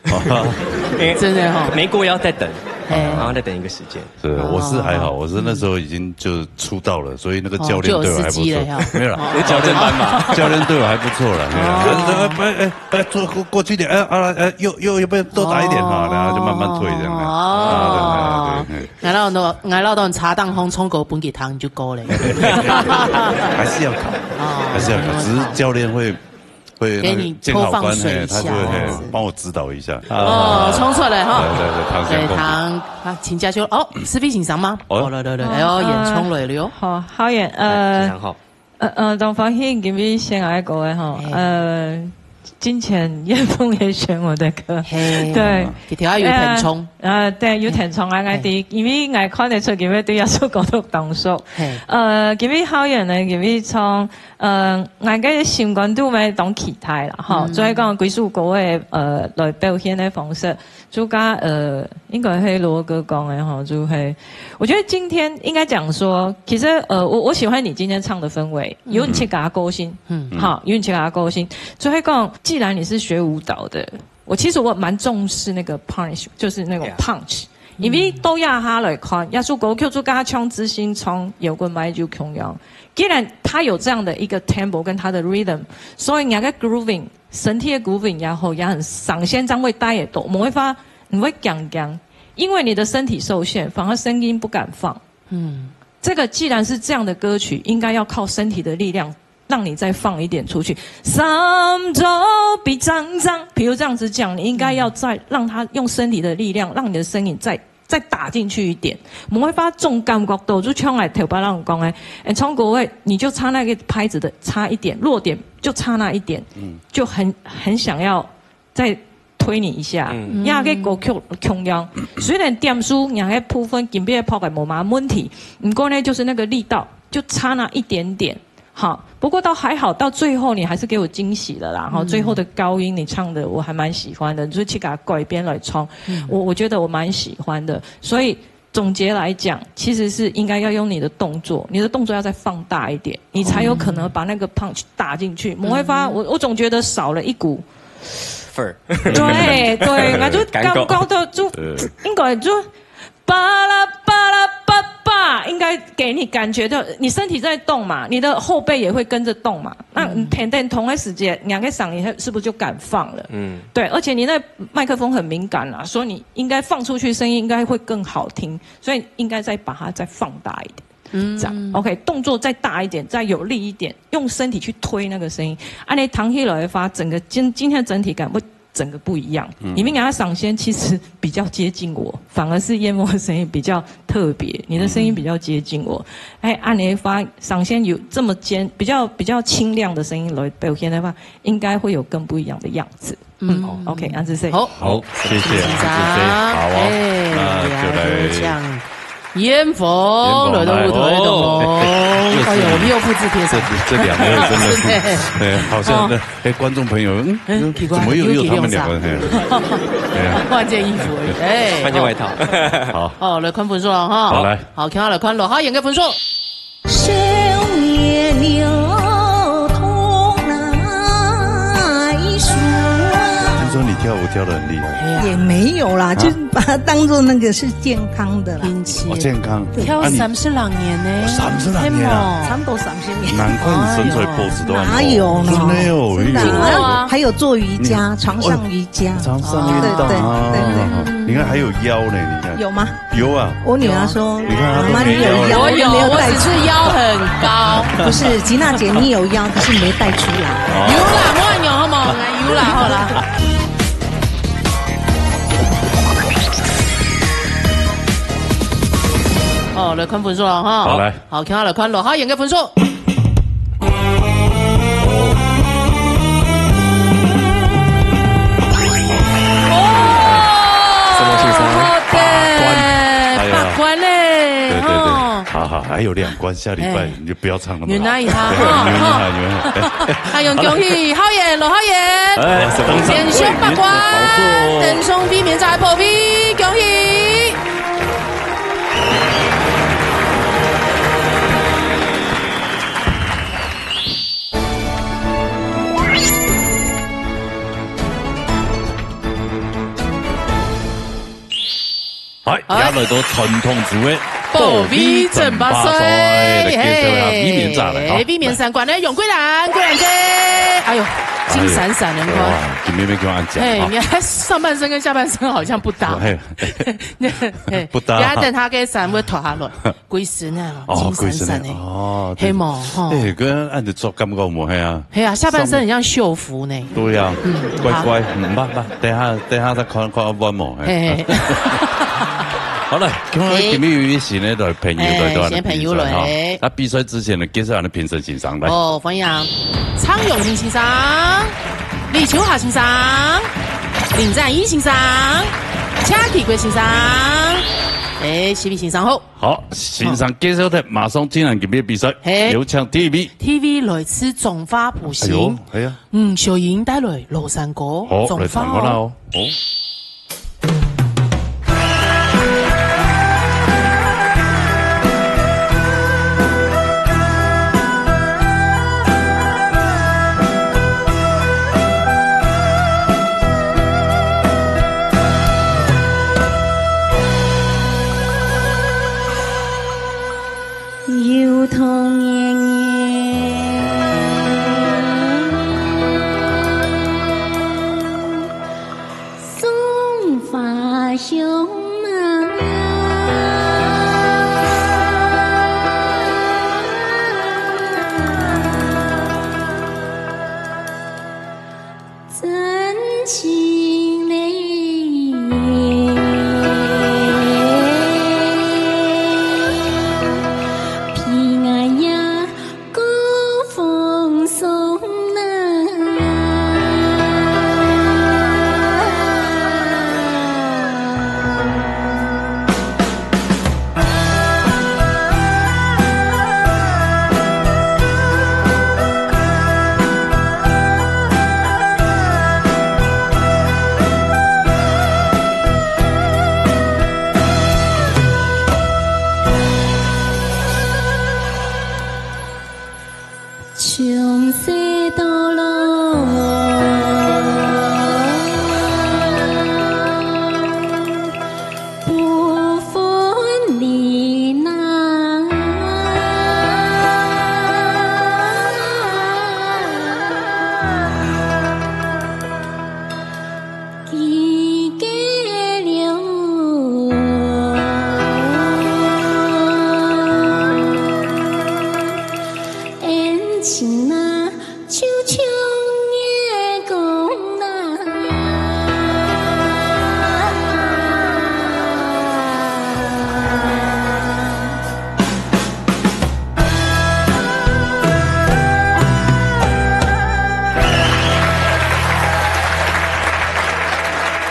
因为真的哦。没过要再等，嘿。然后再等一个时间。是，哦。我是还好，我是那时候已经就出道了，所以那个教练对我还不错。哦，就有司机了哈。没有啦，哦。有矫正班嘛。教练对我还不错啦，没有啦。哦。哎，哎，哎，哎，坐过，过去一点，哎，啊，哎，右，右，右边多打一点哈，哦。然后就慢慢退这样。哦。啊，对，对，对，对。 𠊎老到，𠊎老到茶档风冲口本给糖就够了。还是要考，哦，还是要考，只是教练会，会那个给你健好官，托放水一下，嘿，他就会，嘿，这样子。帮我指导一下。哦，冲出来哈。对，对，对，糖先放。对，糖，啊，请假休。哦，是飞行上吗？哦。哦，来，来，来，哎呦，哦，演冲了了哟。好，好演，呃，非常好。 呃，呃，东方喜今日先来个吼，嘿。呃，金钱也不会选我的歌。嘿。对。一定要有填充。哎呀，呃，對，有聽唱啊，𠊎知，因為𠊎看得出佢會對這首歌曲當熟。嘿。呃，佢會好演呢，佢會唱，呃，𠊎个心肝肚乜當期待啦，吼。嗯。所以講，幾首歌个，呃，來表現个方式，就甲，呃，應該係羅哥講个吼，就係，我覺得今天應該講說，其實，呃，我，我喜歡你今天唱的氛圍，有你自家个個性，嗯。哈，有你自家个個性。所以講，既然你是學舞蹈的， 我其實我蠻重視那個 punch，就是那種 punch。因為到這下來看，這首歌曲就跟他唱之星唱搖滾麥就共樣。既然他有這樣的一個 tempo 跟他的 rhythm，所以人家 grooving，身體的 grooving 也好，也很上線，這樣會帶也多，無會發，你會講講，因為你的身體受限，反而聲音不敢放。嗯。這個既然是這樣的歌曲，應該要靠身體的力量 讓你再放一點出去。三周比锺锺，比如這樣子講，你應該要再讓他用身體的力量，讓你的聲音再，再打進去一點。莫會發這種感覺到，就像來頭擺人講的，哎，唱歌會，你就差那個拍子的差一點，落點就差那一點，嗯。就很，很想要再推你一下。嗯。也个歌曲共樣，雖然點數，你个部分金邊的拍个無麼問題，不過呢，就是那個力道就差那一點點。 好，不過倒還好，到最後你還是給我驚喜了啦，哈，嗯。最後的高音你唱的我還蠻喜歡的，你就去給它改編來唱，嗯。我，我覺得我蠻喜歡的。所以總結來講，其實是應該要用你的動作，你的動作要再放大一點，你才有可能把那個 punch 打進去。莫會發，嗯。我，我總覺得少了一股 fur。對，對，我就感覺，感覺到就，呃。應該就 巴拉巴拉巴巴，應該給你感覺到你身體在動嘛，你的後背也會跟著動嘛。那你嗯。平常動的時間，你个聲音是不是就敢放了？嗯。對，而且你那麥克風很敏感啦，所以你應該放出去聲音應該會更好聽，所以應該再把它再放大一點。嗯。這樣，OK，動作再大一點，再有力一點，用身體去推那個聲音。按呢聽起來的話，整個今，今天的整體感會 整個不一樣。嗯。因為人家上線其實比較接近我，反而是燕窩的聲音比較特別，你的聲音比較接近我。嗯。哎，按呢的話，上線有這麼尖，比較，比較清亮的聲音來表現的話，應該會有更不一樣的樣子。嗯。嗯，OK，安子 say。好。好，謝謝，謝謝先生。好哦，哎，那就來。這樣，燕峰來到舞台了哦。燕峰來，哦。哎呦，我們又複製貼上。這，這兩位真的是，真的。對，好像那，哦。 哎，觀眾朋友，嗯，嗯，奇怪，怎麼又，又有他們兩個人？又，又，嘿。對啊。換件衣服而已，哎，換件外套。好。哦，來看分數了哈。好，來。好，看下來看羅浩賢个分數。少年又通哪一說？聽說你跳舞跳得很厲害。哎呀。也沒有啦，哦。就把它當作那個是健康的啦。天氣。哦，健康。對。跳三十六年呢。啊，你，哦，三十六年啊。嘿嘛。差不多三十年。難怪你身材保持到很好。哎呦。哪有呢？真的哦，真的啊。哎呦。聽過啊。還有做瑜伽，你，床上瑜伽。哦，床上運動啊。對，對，對，對。你看還有腰呢，你看。有嗎？有啊。我女兒說，你看她都沒腰了。媽媽，你有腰，我有，沒有帶出來。我只是腰很高。不是，吉娜姐，你有腰，可是你沒帶出來。哦。有啦，我有，好不好？來，有啦，好啦。哦，來看分數了哈。好，來。 好，看下來看羅浩賢个分數。哦。什麼先生？好的，八關。哎呀。八關嘞，對，對，對。哦。好，好，還有兩關，下禮拜，哎。你就不要唱那麼好。忍耐一下，哈。對，忍耐一下，忍耐一下。哎。哎喲，恭喜浩賢，羅浩賢。哎，連續八關，好過。連勝衛冕，再破位，恭喜！ 好，哎。也來到傳統組个保衛爭霸賽，保衛爭霸賽，來介紹一下衛冕者來，哈。嘿，衛冕三關个楊桂蘭，桂蘭姐，哎喲，金閃閃的，你看。哎喲，哇，今天沒跟我講哈。嘿，你看上半身跟下半身好像不搭。嘿。嘿，不搭。等下等下个衫會脫下來。 歸身啊，哦，金閃閃的。歸身的，哦，對。係無？吼。哎，跟恁樣做感覺無？係啊。係啊，下半身很像繡服呢。對啊，嗯，乖乖，好。嗯，慢慢，等下，等下再看，看要換無，嘿。嘿，嘿。好了，今日，嘿。今日有一些呢，來朋友來到咱的比賽，哎，新朋友來。哈。那比賽之前呢，介紹咱的評審先生來。哦，歡迎蔡永平先生、李秋霞先生、林展毅先生、請奇怪先生。哎，是毋是先生好？好，先生介紹忒，馬上進行今日比賽。嘿。有請第一位。第一位來自彰化埔城。哎喲，哎呀。嗯，小英帶來老山歌，好，彰化哦。來聽看啦哦。哦。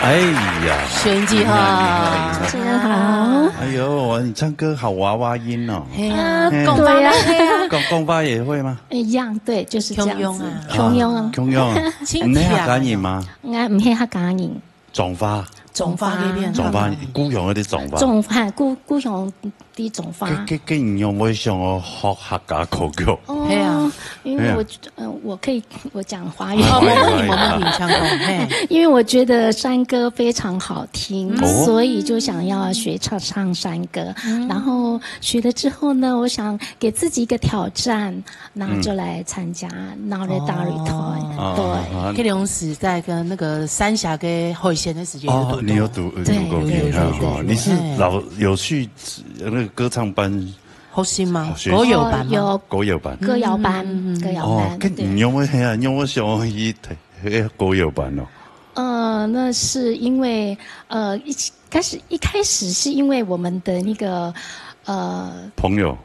哎呀，选几号？你好，你好。大家好。哎呦，你唱歌好娃娃音哦。嘿啊，嘿。讲话嘛，对啊。嘿啊。讲，讲话也会吗？一样，对，就是这样子。共样啊。共样啊。共样啊。亲戚啊。你客家人吗？我毋係客家人。 彰化。彰化該片。彰化，故鄉有在彰化。彰化，故，故鄉在彰化。該，該，該你仰會想要學客家歌曲？哦，係啊。因為我，係啊。呃，我可以，我講華語。哦，沒問題，沒問題，請講，嘿。因為我覺得山歌非常好聽，哦。所以就想要學唱，唱山歌。嗯。然後學了之後呢，我想給自己一個挑戰， 那就來參加鬧熱大旅團。嗯。對。哦，哦，哦。這種是在跟那個三峽跟海鮮的時間有堵到。哦，你有堵，有堵過，對，對，對，對，對。你是老，有去那個歌唱班學習嗎？學習。歌謠班嗎？哦，有。歌謠班。歌謠班，嗯，嗯，嗯。歌謠班，哦，該你仰會，對。係啊，你仰會想要去，去歌謠班哦？呃，那是因為，呃，一起，開始，一開始是因為我們的那個，呃，朋友。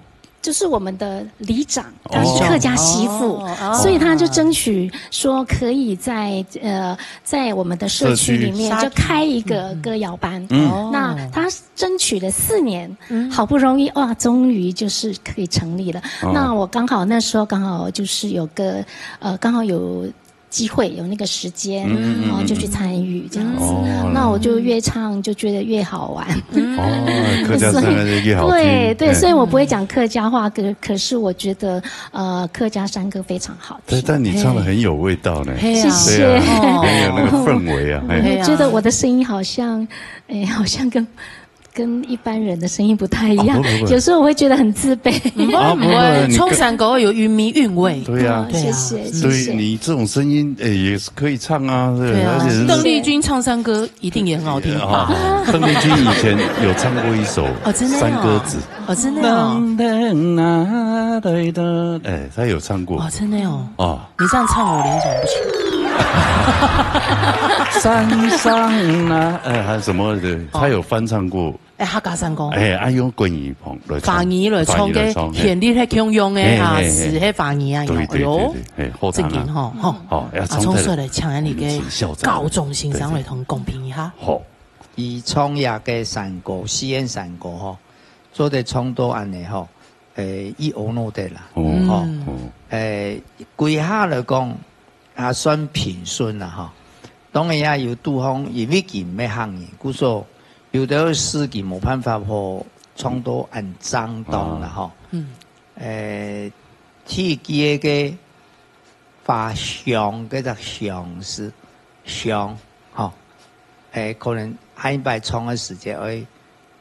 就是我們的里長，哦。她是客家媳婦，哦，哦。所以她就爭取說可以在，呃，在我們的社區裡面社區。就開一個歌謠班。嗯。那她爭取了四年，嗯。好不容易，哇，終於就是可以成立了。哦。那我剛好，那時候剛好就是有個，呃，剛好有 機會，有那個時間，嗯，嗯，嗯，然後就去參與這樣子。嗯。哦。那我就越唱就覺得越好玩。嗯。哦，客家山歌越好聽。所以，對，對，哎。所以我不會講客家話，可，可是我覺得，呃，客家山歌非常好聽。但，但你唱得很有味道呢。嘿啊。謝謝。對啊，哦。很有那個氛圍啊，哎。我覺得我的聲音好像，哎，好像跟 跟一般人的聲音不太一樣，哦，不，不，不。有時候我會覺得很自卑。毋會，啊，毋會，毋會，你唱山歌有韻味，韻味。對啊。哦，對啊。謝謝，謝謝。所以你這種聲音，哎，也是可以唱啊，對，對啊，而且是鄧麗君唱山歌一定也很好聽吧？哦，鄧麗君以前有唱過一首哦，真的哦。山歌子。哦，真的哦。噔噔啊，噔噔，哎，她有唱過。哦，真的哦。哦。 你這樣唱我聯想不起來。山上啊，哎，還有什麼的，她有翻唱過。哎，客家山歌。哎，啊，用國語來唱。華語來唱个，華語來唱，嘿。旋律係共樣个，嘿，哈，嘿，嘿。詞係華語啊，對，對，哎喲，對，對，嘿，好聽啊。正經吼，吼。好，要唱出來。啊，唱出來，請你个校長。校長先生來同公平一下。對，對。好。佢唱這个山歌，四縣山歌吼，做得唱到恁呢吼，誒，佢阿𧩣得啦。哦，吼。嗯。哦。誒，歸下來講，也算平順啦吼。當然也有堵䟘，因為佢毋係客人，故所有兜字佢無辦法好唱到恁正當啦吼。啊。嗯。誒，第一句个花香，該隻香字，香，吼。誒，可能下一擺唱个時節愛，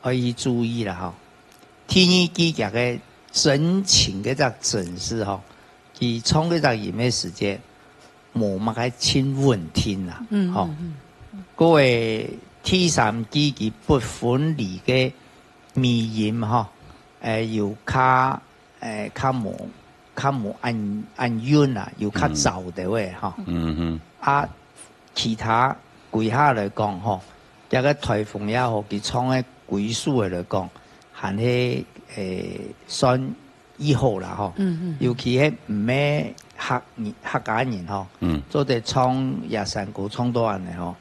愛去注意啦吼。第二句佢个真情，該隻真字吼，佢唱該隻音个時節，無麼个盡穩定啦，嗯，吼。嗯，嗯。過後第三句佢不分離个尾音吼，誒，有較 誒，較無，較無恁，恁韻啊，有較燥兜仔吼。嗯哼。啊，其他歸下來講吼，這个台風也好，佢唱个歸首个來講，還係，誒，算異好啦吼。嗯哼。尤其係毋係客人，客家人吼，嗯。做得唱這山歌唱到恁呢吼，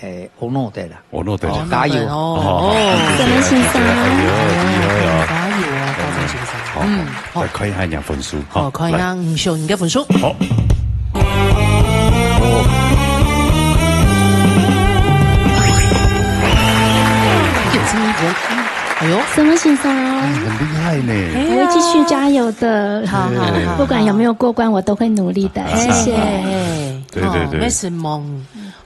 誒，阿𧩣得啦。阿𧩣得啦。哦，加油。哦，哦，哦。沈先生。哎喲，厲害哦。加油哦，高中先生。好，嗯，好。再看一下你的分數，好，好，看一下，來。吳秀英的分數。好。哦。有聲音，哎喲。沈先生。哎，很厲害呢。哎呀。我會繼續加油的。好，好，好。不管有沒有過關，我都會努力的，謝謝。哎，對，對，對。哦，沒什麼。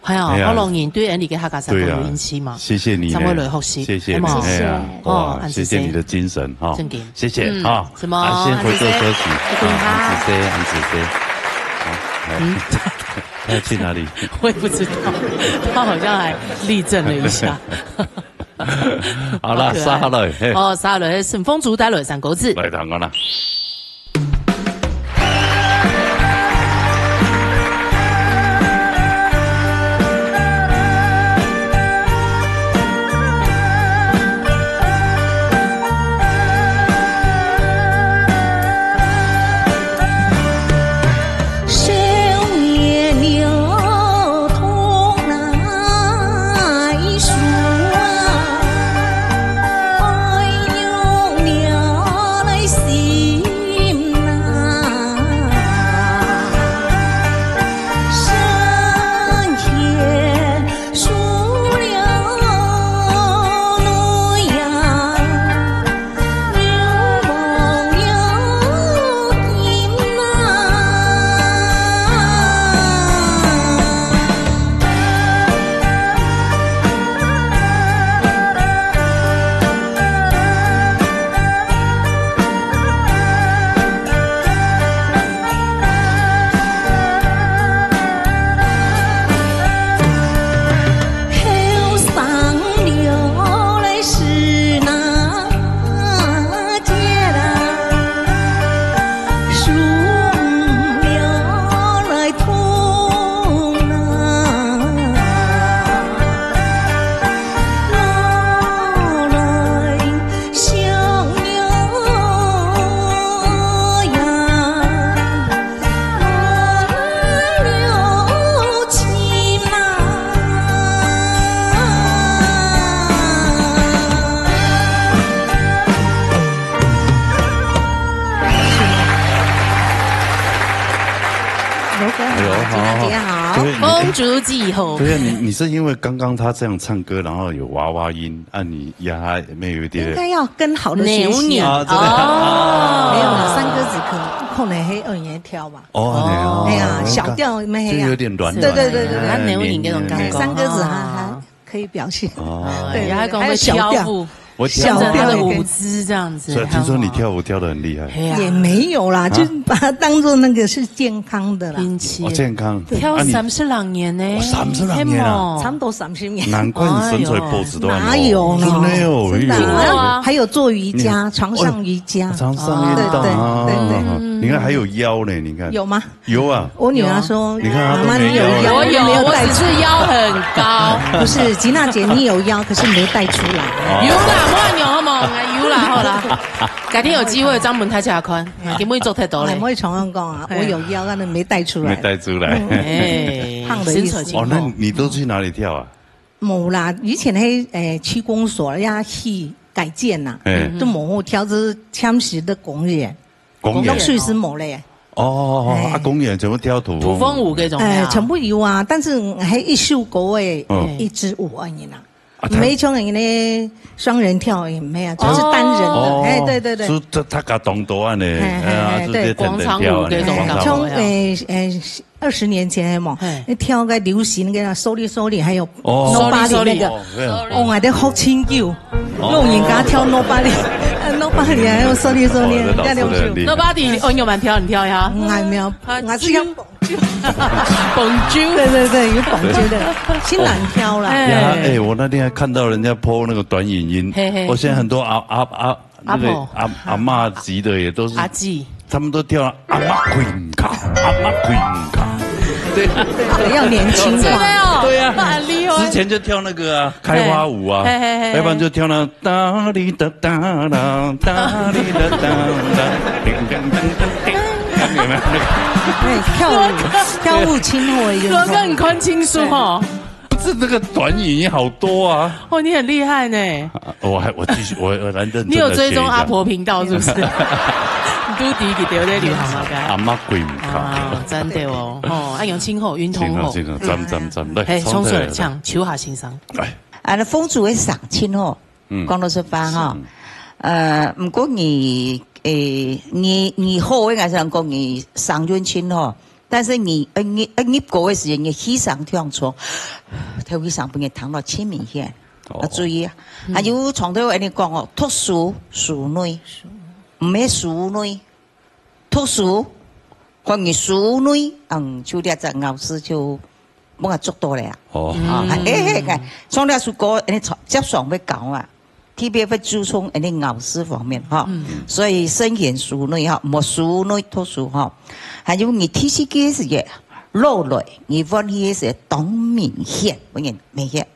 哎呀，哎呀。好容易對𠊎俚个客家山歌有興趣嘛，對啊，謝謝你呢。常會來學習，謝謝你，係無？哎呀，哦，哇，恁仔細。謝謝你的精神哈，正經。謝謝，嗯，哈。什麼？啊，先回個休息，恁仔細。啊，恁仔細，恁仔細。好，哎。嗯。他要去哪裡？我也不知道，他好像還立正了一下。好啦，好可愛。續下來，嘿。哦，續下來，沈豐竹帶來三個字。來，聽看啦。 哎呦，好，好。金娜姐好。对，你，丰竹记吼。对啊，你，你是因为刚刚他这样唱歌，然后有娃娃音，啊，你压他也没有一点应该要跟好的学习。扭扭。啊，真的。哦。没有啦，山歌子可能，可能还有人跳吧。哦，那样。哎呀，小调没有啊。就有点软软的。对，对，对，对，对。哎，扭扭那种感觉。哎，山歌子还，还可以表现。哦。对，对，对，还有小调。还有讲会跳舞。 我跳舞。跟着他的舞姿这样子。所以听说你跳舞跳得很厉害。嘿啊。也没有啦，啊？就是把它当作那个是健康的啦。运气。哦，健康。对。跳三十六年呢。啊，你，哦，三十六年啊。嘿嘛。差不多三十年。难怪你身材保持得很好。哎呦。哪有呢？真的哦，真的啊。哎呦。还有做瑜伽，你，床上瑜伽。哦，床上运动啊。对，对，对，对。嗯。你看还有腰呢，你看。有吗？ 有啊。我女儿说，你看她都没腰了。妈妈，你有腰，我有，没有带出来。我只是腰很高。不是，吉娜姐，你有腰，可是没带出来。哦。有啦，我有好吗？有啦，好啦。改天有机会专门抬起来看，哎。今天做太多了。哎，我也常常讲啊，哎。我有腰，但是没带出来。没带出来。嗯。哎，胖的意思。身材进步。哦，那你都去哪里跳啊？無啦，以前个，誒，區公所也去改建啦，嘿。都無跳，只暫時个公園，公園。落水係無咧。哦，嘿。啊，公園全部跳土風舞。土風舞該種呀。誒，全部有啊，但是還一首歌誒，嗯。一支舞而已啦。啊，他沒像人家雙人跳也沒有，就是單人的，哦。哎，對，對，對。是他，他搞當多啊呢，嘿，嘿，哎呀，嘿，對。是這等等跳啊呢，廣場舞這種廣場舞。從，誒，誒，二十年前嘛，嘿。那跳个流行个Sorry Sorry，還有哦。Nobody那個，Sorry Sorry。哦，對。哦，我還在學清酒，哦。老人家跳Nobody，呃，Nobody還有Sorry Sorry，哦，這倒是很厲害。那兩首。Nobody，哦，你有蠻跳，你跳一下。嗯，還沒有，啊，我是要蹦。蹦酒。對，對，對，有蹦酒的，是難跳啦。哎。呀，哎，我那天還看到人家po那個短影音，嘿，嘿。我現在很多阿，阿，阿，那個阿婆。阿，阿嬷級的也都是，阿姊。他們都跳阿嬷queen卡，阿嬷queen卡。對。對，要年輕化。真的哦，對啊。那很厲害。之前就跳那個啊，開花舞啊，嘿，嘿，嘿，嘿。要不然就跳那噠哩噠噠啦，噠哩噠噠啦，叮叮叮叮叮，有沒有那個？哎，跳舞，跳舞清火一个。羅哥，你看清楚吼。不是，那個短影音好多啊。哦，你很厲害呢。啊，我還，我繼續，我，我來認真地你有追蹤學一下。阿婆頻道是不是？你都知佢在流行麼个？阿嬷queen卡。啊，真的哦，吼，啊，用清火，運動吼。清火，清火，讚，讚，讚，來，嘿，唱出來，唱出來。唱，秋夏先生。來。啊，那風俗个賞清吼，嗯。講老實話吼，是。呃，毋過你，誒，你，你好个，𠊎想講你賞運清吼，但是你，呃，你，呃，你過个時間，你犧牲忒重，頭犧牲分人聽到盡明顯。哦。要注意啊。嗯。還有常都有恁呢講哦，讀書，書內，毋係書內。 讀書，關於書內，嗯，就這隻咬字就無法捉到了啊。哦。啊，嗯。嘿，嘿，嘿，從這首歌，恁呢接上會教啊，特別會注重恁呢咬字方面哈。嗯。所以身言書內哈，莫書內讀書哈。還有你第四个時節，落來，你換氣个時節，當明顯，分人明顯。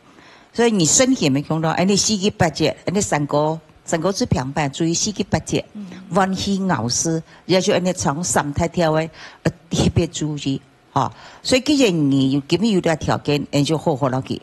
所以你身言沒看到，恁呢四季八節，恁呢三個，三個字平板，注意四季八節，嗯。換氣咬字， 也就恁呢唱三大調个，呃，特別注意，吼。所以既然你有，今日有這條件，恁就好好落去，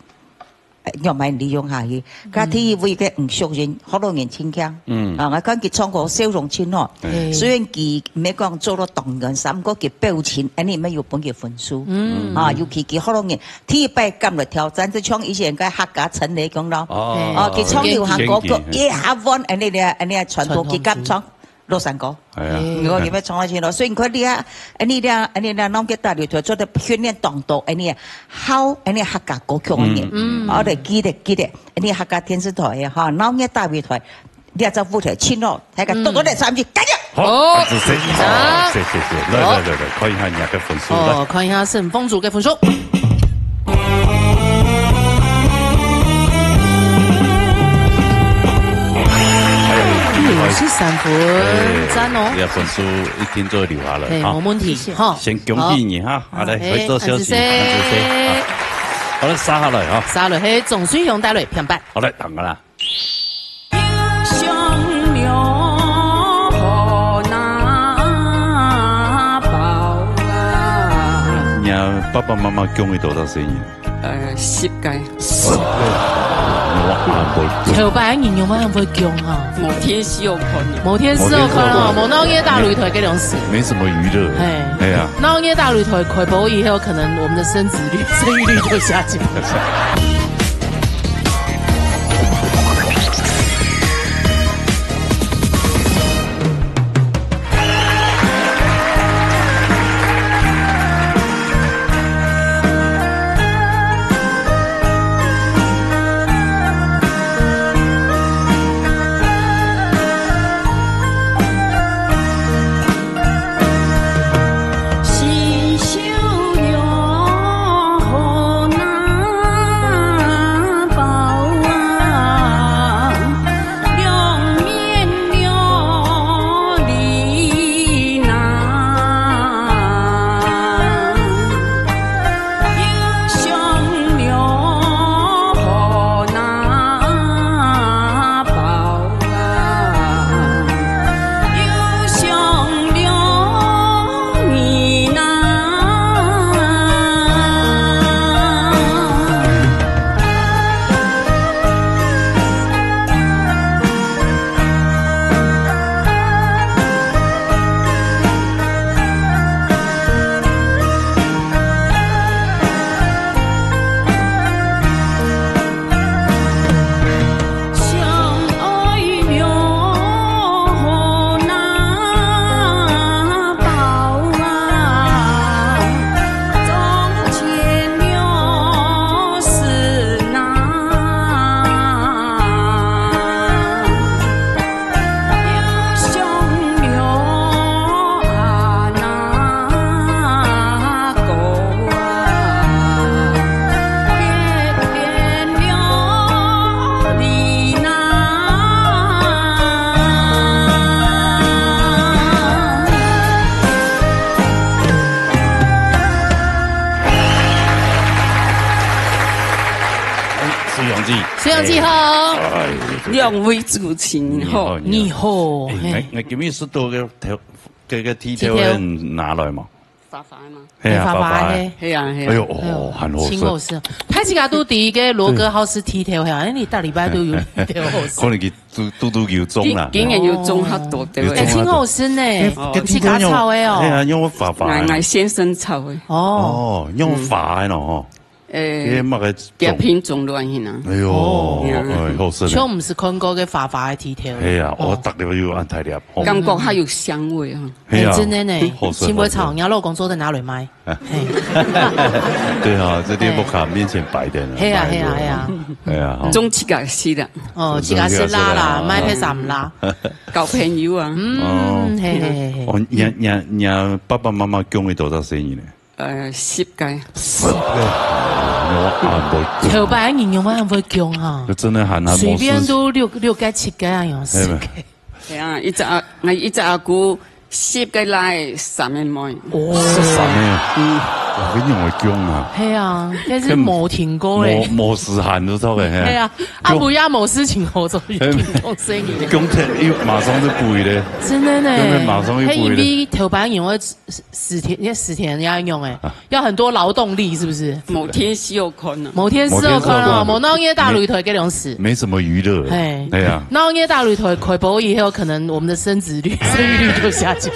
呃，慢慢利用下去。嗯。佢第一位个吳淑英，學老人親近。嗯。啊，𠊎看佢唱歌笑容盡好。嗯。雖然佢毋係講做到當然，三毋過佢表情，恁呢乜有分佢分數。嗯。啊，尤其佢學老人，第一擺敢來挑戰，就像以前个客家陳雷講咯。哦。哦，佢唱流行歌曲，經典。一下換恁呢个，恁呢个傳統，傳統，佢敢唱。 老山歌。哎呀。嗯。我特別唱下去咯，所以你看你啊，恁呢啊，恁呢啊，弄个大擂台做得訓練當多，恁呢啊，好，恁呢客家歌曲恁呢。嗯。好的，記得，記得，恁呢客家電視台个哈，弄个大擂台，你也做舞台，請咯，大家多多來參與，加油！好，哦，感謝，好，謝謝，謝謝，來，好。來，來，來，看一下你个分數，來。哦，看一下沈鳳珠个分數。 六十三分，哎，讚哦。這分數一定做留下來，嘿，哈。無問題，哈。先恭喜你，哈。好。啊，來，哎，回座休息，恁仔細。恁仔細，哈。好了，續下來，哈。續下來，嘿，總水雄帶來，片板。好嘞，等我啦。 你爸爸媽媽降你多少歲呢？呃，十个。十个。我還會降。頭擺人樣般還會降哈？無電視好看呢。無電視好看哦，無鬧熱大擂台這種事。沒什麼娛樂。嘿。哎呀。鬧熱大擂台開播以後，可能我們的生子率、生育率就下降。水上姐好。哎，兩位主持人好。你好，你好，哎，嘿。我，我今日係到个頭，个，个剃头个拿來嘛。发发嘛。嘿啊，发发个。发发个。嘿啊，嘿啊。哎呦，哦，哎呦，很好吃。真好吃。大家都第一个罗哥好食剃头，嘿啊，哎，你大礼拜都有剃头好食。可能佢都，都，都有種啦。今，今年有种較多，对不对？哎，真好吃呢。哎，哦。自家炒的哦。哎呀，用发发的。俺，俺先生炒的。哦。哦，用发的咯，吼。 诶，这个么个种？别品种乱去呢。哎呦，哦。哎，好吃呢。像毋是看过个花花个剃头。哎呀，哦。我逐粒又按大粒，哦。感觉还有香味哈。哎呀，哎，真的呢。好吃，先不会炒，好吃。你老公做在哪里卖？哎。嘿。对啊，这店不卡面前摆的呢，哎。嘿啊，摆的。嘿啊，嘿啊。哎呀，哈。种自家食的。哦，自家食啦啦，自家食啦。买配啥啦？交朋友啊。嗯，哦。嘿，嘿，嘿，嘿。哦，你，你，你爸爸妈妈供你多少生意呢？ 呃，十个。十个。哦，我也毋會供。頭擺人用乜毋會供哈。就真的還，還無事。隨便都六，六个、七个啊，有十个。哎，對。對啊，一隻阿，𠊎一隻阿姑，十个倈，三个妹。哦。十三个啊？嗯。哇，恁樣會供啊？係啊，但是無停過咧。無，無時限都做个，嘿。係啊，啊，毋過無事情好做，就停工生意。供忒，又馬上就補咧。真的呢。根本馬上就補咧。係因為頭擺人會 十天，你看十天要用欸，啊。要很多勞動力，是不是？某天是有可能。某天是有可能哦，某天是有可能。某鬧熱打擂台个東西。沒什麼娛樂了。嘿。哎呀。鬧熱打擂台開播以後，可能我們的生殖率、生育率就下降。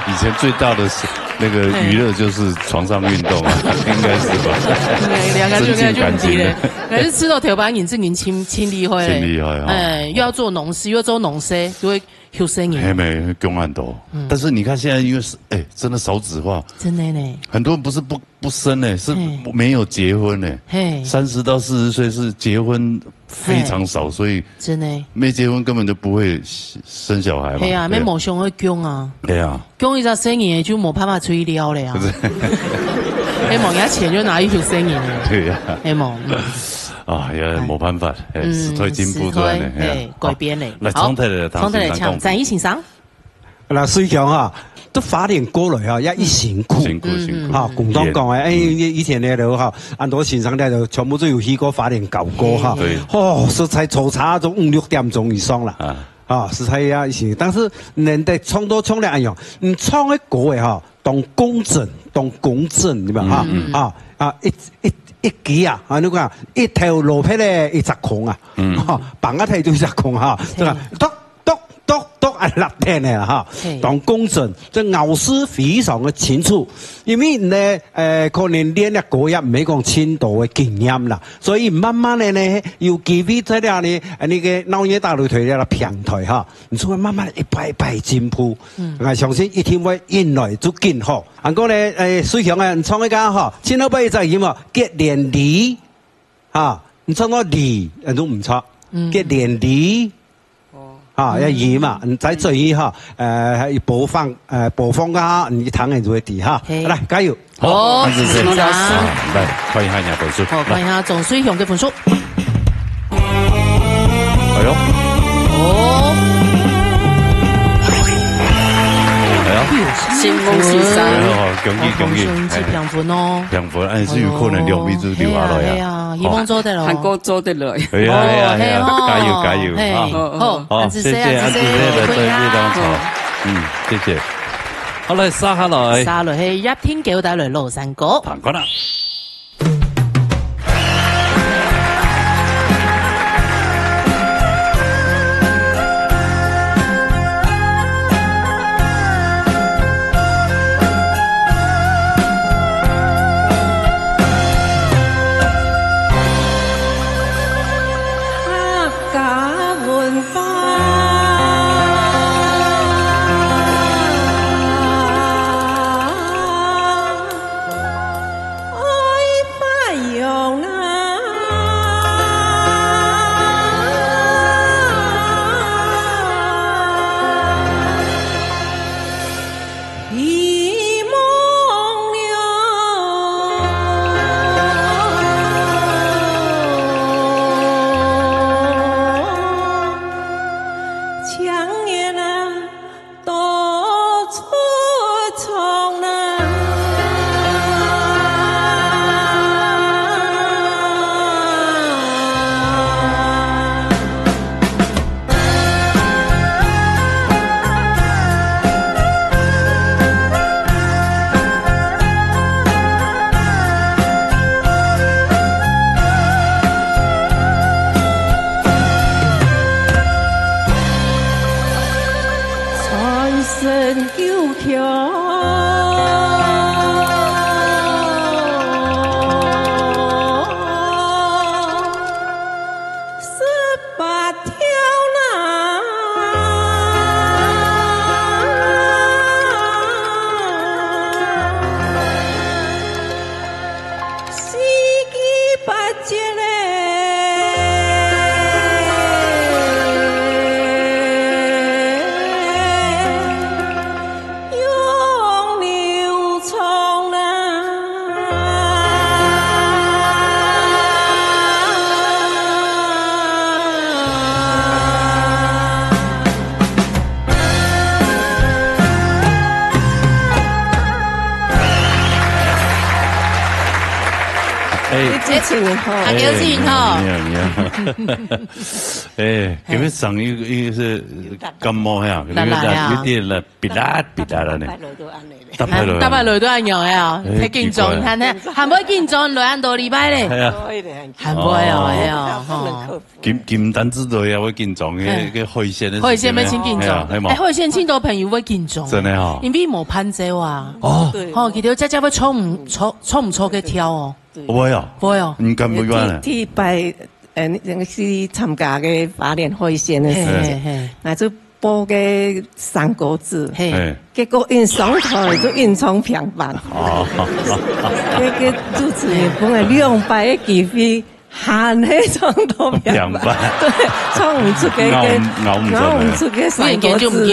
以前最大的是，那個娛樂就是床上運動啊，嘿。應該是吧？對，兩個就，增進感情。就，就，就，還是食到頭擺人，正經親，親力會。親力會哈。哎，又要做農事，又要做農事，就會 後生人。嘿，沒，供恁多。嗯。但是你看現在因為是，哎，真的少子化。真的呢。很多人不是不，不生呢，是嘿。沒有結婚呢。嘿。三十到四十歲是結婚非常少，嘿。所以真的。沒結婚根本就不會生小孩嘛。嘿啊，對。無想愛供啊。對啊。供一隻細人就無辦法出去尞了啊。不是。嘿，無，人家錢就拿去後生人了。對啊。嘿，無，嗯。啊，也無辦法，哎，嗯，時代進步，時代，對不對？哎，改變了。好，來，好，重頭來，重頭來，請，張先生。 那水鄉哈，都花蓮過來哈，也已辛苦。辛苦，辛苦。哈，共同講欸，哎，以前个都哈，恁多先生咧，都全部都有去過花蓮教過哈。對。哦，實在坐車都五六點鐘以上啦。啊。啊，實在呀，以前，但是人家唱到唱了哎喲，你唱个歌欸哈，當工整，當工整，你明白哈？嗯，嗯。啊，啊，一，一，一支啊，啊，你看，一頭蘿蔔咧，一隻空啊，嗯。哈，放啊頭就一隻空哈，對吧？嘿。咚，咚，咚，咚，啊，落天个啦，哈。嘿。當工整，這咬字非常个清楚。因為呢，呃，可能練了歌也毋係講盡多个經驗啦，所以慢慢个呢，有機會在這呢，呃，那個鬧熱打擂台這平台哈，你就會慢慢一擺一擺進步。嗯。𠊎相信一定會越來就更好。還過呢，呃，水鄉啊，你唱一個哈，盡後尾一隻音樂，結連理。 哈，你唱到理，呃，都毋錯。嗯。結連理。哦。哈，要理嘛，你再注意哈，呃，還有播放，呃，播放啊，你聽了就會知哈。嘿。來，加油。好，好，那就這樣。謝謝。啊，來，看一下你的分數。好，看一下總水鄉个分數。哎喲。哦。哎喲。承蒙先生。哎喲，恭喜，恭喜。承蒙先生，哎。平分哦。平分，哎，係有可能兩位就留下來啊。哎呀，哎呀。 啊，希望做得咯。還過做得來。哎呀，哎呀，哎呀，哦，加油，加油，嘿吼，啊。好，好，好，恁仔細，謝謝，恁仔細，恁仔細，來，再見，當好。嗯，謝謝。好，來，接下來。接下來係葉天狗帶來老山歌。聽看啊。哎，你主持人好。啊，有事情吼。哎，你好，你好。哎，今日上一个，一个是感冒呀，辣辣呀。有点辣，鼻啦鼻啦的呢。拜六都安尼咧。大拜六啊。大拜六都恁樣的啊，哎，太緊張，奇怪。你看，還會緊張，來恁多禮拜咧。哎呀。還會哦，哎呀，吼。今，今單子都也會緊張，哎。那个海鲜的事情呢。海鲜要真緊張。哎呀，哎嘛。哎，海鲜真多朋友會緊張。真的哦。因為無伴奏啊。哦。對。吼，佢兜隻隻會唱毋出，唱毋出个調哦。 對。會哦。會哦。你敢不願呢？第，第一擺，呃，那個去參加个花蓮海鮮的時節，嘿，嘿，嘿。那就播个三國志，嘿。嘿。結果因上台就因唱平板。哦。那個主持人分了兩擺个機會，還係唱到平板。平板。對，唱毋出个，咬毋，咬毋出个。咬毋出个三國志个，个，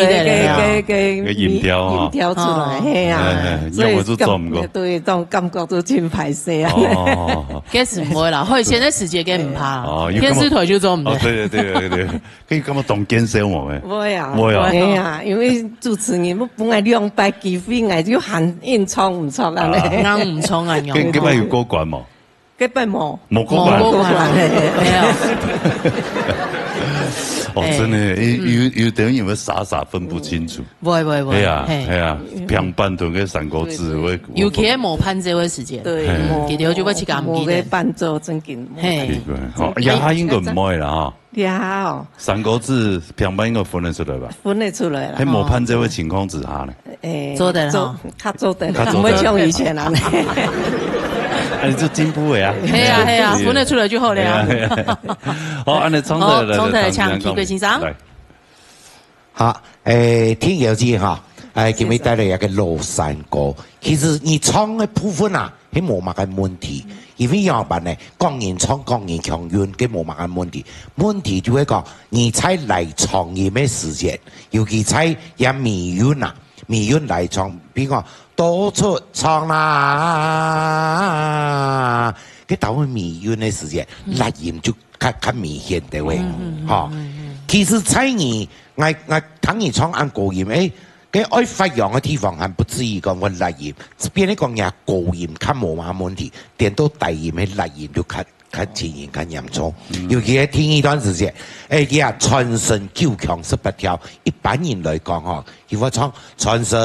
个，个音調啊。音調出來，哦。嘿啊。哎，哎，所以用我就做毋過。感，對，這種感覺就真歹勢啊。哦。 該是毋會啦，海鮮个時節該毋怕啦，哦，有感覺，電視台就做毋得。哦，對，對，對，對，對。可以感覺當見笑無誒？會啊，會啊。會啊，因為主持人本來兩擺機會，𠊎就還硬唱毋出來咧。啊。硬毋唱啊，該，該擺有過關無？該擺無。無過關。無過關，嘿，嘿，沒有。哦，哎。真的，有，有，有的人會傻傻分不清楚。 會，會，會，係啊，嘿。係啊，平板同个三國志，對，對。會，尤其係無伴奏个時節，對，嘿。嗯，無，佢兜就會自家毋記得。無个伴奏正經無。嘿。奇怪，吼，哎，這下應該毋會啦，吼。這下哦。三國志平板應該分得出來吧？分得出來啦。係無伴奏个情況之下呢？誒，做得啦，做，吼。較做得啦，較做得。毋會像以前啊。哎，你就進步了呀。係啊，係啊，對。分得出來就好了呀。係啊，係啊。好，恁樣，聰仔來，好，聰仔來，來，請，請，奇貴先生。來。 好，誒，天佑姐哈，誒，今日帶來一個老山歌。其實你唱个部分啊，係無麼个問題。因為仰般呢，各人唱各人腔韻，該無麼个問題。問題就係講，你在拉長音个時節，尤其在這尾韻啊，尾韻拉長，比如講，多出唱啦，該到尾韻个時節，嗯。拉音就 較，較明顯个話，嗯，嗯，嗯，吼。嗯，嗯。其實在你，𠊎，𠊎聽你唱恁高音，誒，該愛發揚个地方還不至於講會拉音，變成講若高音較無麼問題，顛倒低音个拉音就較，較情形較嚴重。嗯。尤其係第二段時節，誒，佢啊，全身九腔十八調，一般人來講吼，佢會唱全身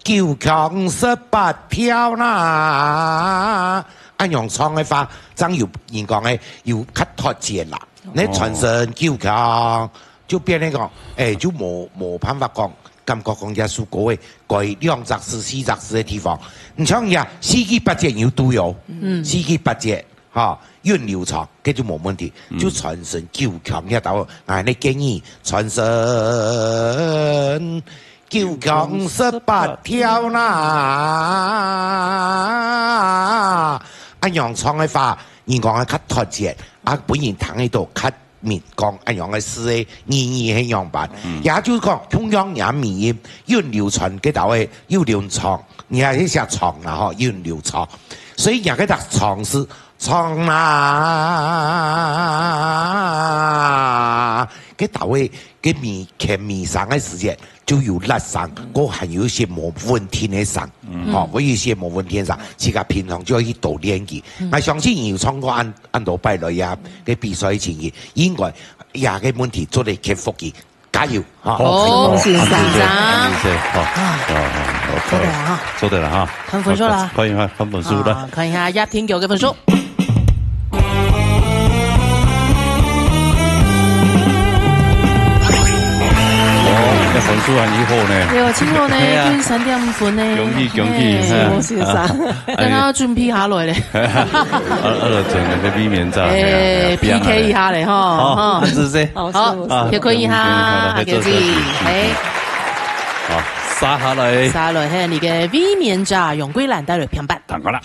九腔十八調啦。 恁樣唱个話，正有人講个，有較脫節啦。哦。你全身九腔，就變成講，誒，就無，無辦法講，感覺講這首歌个該兩隻字、四隻字个地方。你像這四季八節有都有，嗯。四季八節，哈，韻流暢，該就無問題。嗯。就全身九腔，這兜，𠊎呢建議，全身 九腔十八調啦。恁樣唱个話，人講个較脫節，啊，分人聽得到較明講恁樣个事个意義係仰般。嗯。也就係講，共樣若尾音，韻流傳該兜个又流暢，你還係寫長啦吼，韻流暢。所以若个讀長是長啦，該兜个，該尾，欠尾聲个時節， 就有辣聲，嗯。過還有一些無穩定个聲，嗯。吼，會有一些無穩定个聲，自家平常就愛去多練習。嗯。𠊎相信你有唱過恁，恁多擺來呀，嗯。該比賽个情形，應該這个問題做得克服佢，加油，哈。好，好，先生。好，好，好，好，好，做得了哈。做得了哈。看分數啦。看一下，看分數啦。啊，看一下葉天佑个分數。 哦，這分數還以好呢。對哦，真好呢，係啊。就三點五分呢。恭喜，恭喜，嘿。係。恭喜先生。啊，等下準備下來咧。啊，啊，就準備个避免炸，哎，係啊，係啊，P K一下咧，吼，好，吼。恁仔細。好，好，是，是。啊，謝謝一下，恭喜，恭喜，恭喜，恭喜。哎。好，續下來。續下來，嘿，你个衛冕者楊貴蘭帶來片段。聽過啦。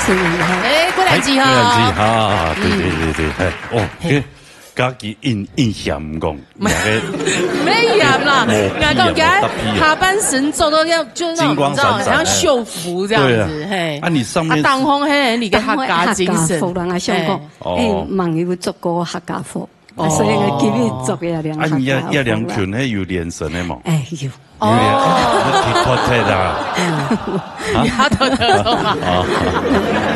新年好。哎，郭兰姐好。哎，郭兰姐好，对，嗯。对，对，对，哎，哦，嘿。哎，家己印，印象毋讲，那个没有啦，我讲今天下半身做到要，就那种，金光闪闪，你知道，像秀服这样子，哎。嘿。啊，你上面是啊，当红嘿，你个客家精神，当红客家服啦，我想讲，哎。哦。哎，网友做过客家服。 啊，所以呢，哦。今日做个也量啊，你也，也量裙，还有脸神的嘛？哎，有。有点，哦。你去看睇啦。嗯。啊？你还偷偷做嘛？啊，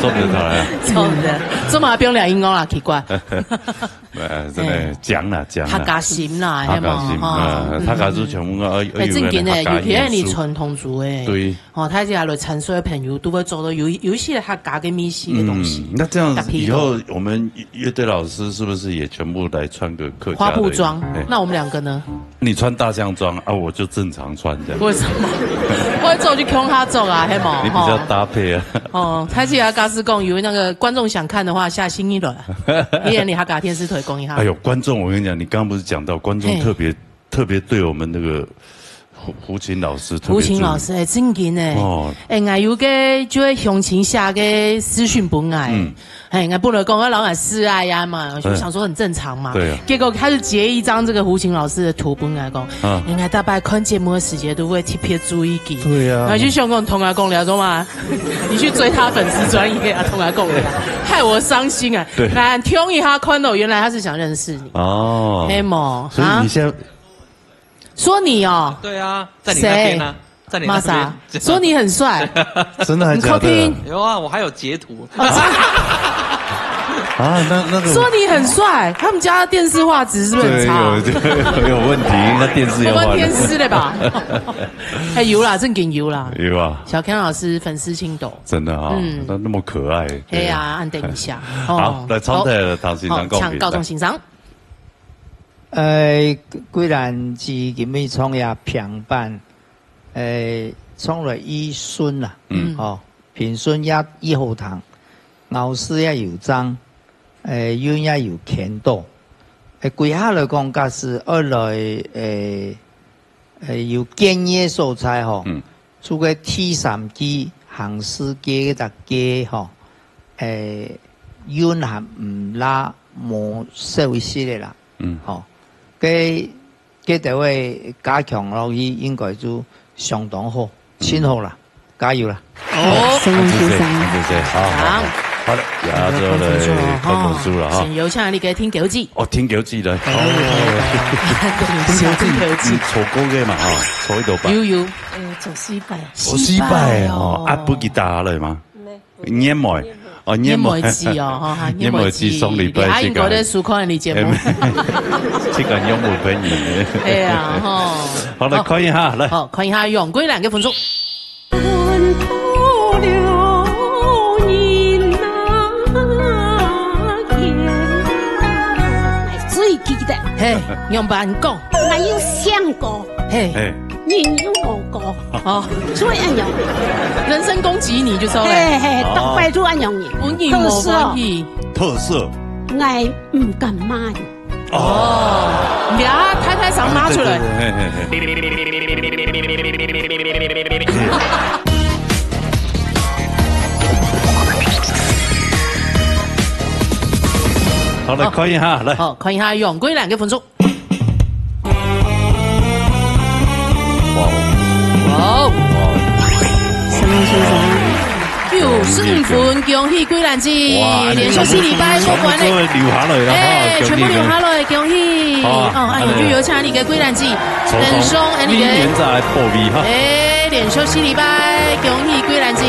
做得出来啊。做得，做嘛不用量音乐啦，奇怪。呃，真的，哎。讲啦，讲啦。客家心啦，客家心，嘿嘛，哈。呃，客家就全部要，要哎，有那个正经的，客家元素。尤其是你传统族的。对。 哦，大家來參賽个朋友都會做到有，有一些客家个美食个東西。嗯，那這樣以後我們樂隊老師是不是也全部來穿個客家的花布裝，哎。那我們兩個呢？你穿大象裝啊，我就正常穿這樣。為什麼？我會做就共下做啊，嘿嘛，你比較搭配啊。吼。哦，開始啊，假使講有那個觀眾想看的話，下星期六啊，你也你客家電視台講一下。哎呦，觀眾，我跟你講，你剛剛不是講到觀眾嘿。特別，特別對我們那個胡，胡琴老師特別注意。胡琴老師，哎，正經哎。哦。哎，𠊎有个就係鄉親寫个私訊分𠊎。嗯。哎，𠊎本來講，𠊎老闆示愛呀嘛，我就想說很正常嘛。哎。對啊。結果他就截一張這個胡琴老師的圖分𠊎講，啊。應該大概看節目的時間都會特別注意佢。對啊。然後就想講，同𠊎講了，說嘛，你去追他粉絲專頁啊，同𠊎講了，害我傷心啊。對。然後聽一下看到，原來他是想認識你。哦。嘿嘛，所以你現在啊？ 說你哦。對啊，在你那邊啊，谁？在你那邊。Masa，说你很帅。真的还假的？你偷听。有啊，我还有截图。啊，那，那个说你很帅，他们家的电视画质是不是很差？对，有，有问题，那电视要换了。我们电视的吧？哎，有啦，正经有啦。有啊。小Ken老师粉丝心多。真的啊，嗯。那，那么可爱。哎呀，对啊。按等一下。好，哦，来，唱的唐先生，好，唱告诉先生。 呃，既然是今日唱个平板，呃，唱來一順啦，嗯。哦，平順也，也好聽，咬字也有正，呃，韻也有牽到。呃，歸下來講，假使愛來，呃，呃，有建議个所在吼，嗯。 除个第三句行字个該隻个吼，誒，韻還毋罅無少一息个啦。嗯。吼，該，該兜个加強落去，應該就相當好，盡好啦，加油啦！哦。好，先生，先生。好，好，好。好了，也做了，看分數了哈。先有請你个聽狗記。哦，聽狗記了。哎，哦。聽狗記，聽狗記。你抽過个嘛，哈，抽一多擺。有，有。 呃，做四擺。哦，四擺哦，四擺哦。啊，不記得了嗎？年尾。哦，年尾。年尾記哦，哈，哈，年尾記。年尾記送禮拜去。啊，應該在收看你節目。去跟用户朋友。對啊，吼。好，來看一下，來。好，看一下楊貴蘭个分數。 最記得。嘿，仰般講？𠊎有想過，嘿。嘿。人有無過。哦。所以恁樣。人身攻擊你就收了。嘿，嘿，哦。逐擺就恁樣呢。本人無歡喜。特色。特色。𠊎毋敢罵你。哦。你啊，太太常罵出來。對，對，對，嘿，嘿，嘿。 好，來看一下，來。好，看一下楊貴蘭个分數。哇哦。哇哦。哇哦。三位先生。九十五分，恭喜貴蘭姐，哇，連續四禮拜過關了。全部都留下來了哈，哎，恭喜，全部留下來，恭喜。好啊，哦，哎，那就有請你个貴蘭姐，抽中等上，哎，你个明年再來報名哈。哎，連續四禮拜，恭喜貴蘭姐。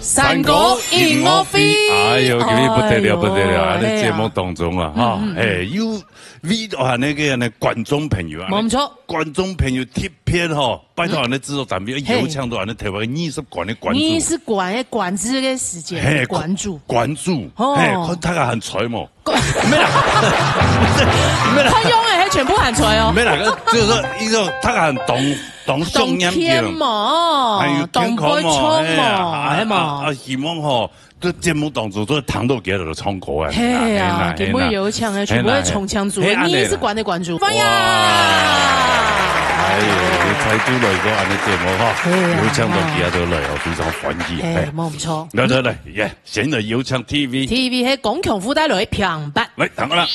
山歌音樂會。哎喲，今日不得了，不得了啊！哎呀。在節目當中啊，哈，嗯，嗯，嗯。哎，有為，哇，那個，那觀眾朋友啊，無錯。觀眾朋友特別吼，拜託俺的製作單位，嘿。有請到俺的台灣二十關的關注。二十關的關注个時間，嘿，關注。關注，哦。嘿，看大家還在無？ 沒有啦，沒有啦。他用的，他全部喊出來哦。沒有啦，就是說，一種他很懂，當想念佢。當牽嘛，還有當悲傷嘛，哎呀，啊，係嘛？啊，啊，希望吼，在節目當中都聽到佢在唱歌啊。係啊，係啦，係啦。佢會有唱个，全部係唱腔組，係啦，係啦。你是關的關注。哇！哎喲，你才都來過恁樣節目哈，係啊，有唱到佢都來哦，非常歡喜。係，哎。無毋著。來，來，來，耶，先來有請T V。T V係廣場舞台來平白。來，聽好了。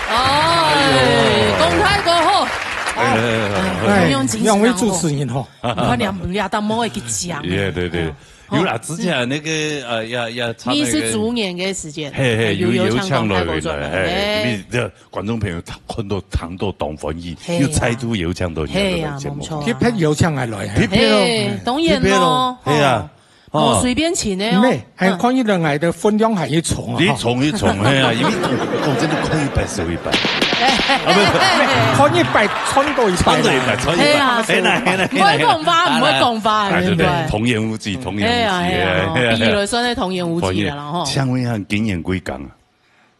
哎，講太過好。哎，哎，兩位主持人吼。你看兩，兩大毛个一講。也，對，對。哦。有啦，之前那個，呃，要，要唱那個，你是豬年个時間，嘿，嘿，有，有，有唱過，有唱過，有唱過，嘿，哎。你這觀眾朋友看到，聽到當歡喜，嘿呀。又再度有唱到你的節目。嘿呀，無錯啊。特別有唱下來，嘿。特別咯，嘿，當然咯，特別咯，嘿呀。哦。 哦。無隨便請的哦。毋係，還看一人來的分量還一重啊。你重一重，嘿啊，因為講，講真的，看一擺少一擺。啊，不，不，不。看一擺穿過一擺啦。穿過一擺，穿一擺。嘿啊。嘿啦，嘿啦，嘿啦。毋會講話，毋會講話，哎，對，對，對。童言無忌，童言無忌，哎呀，哎呀，哎呀，哎呀。比喻來算係童言無忌的啦，吼。請問一下，今年幾工啊？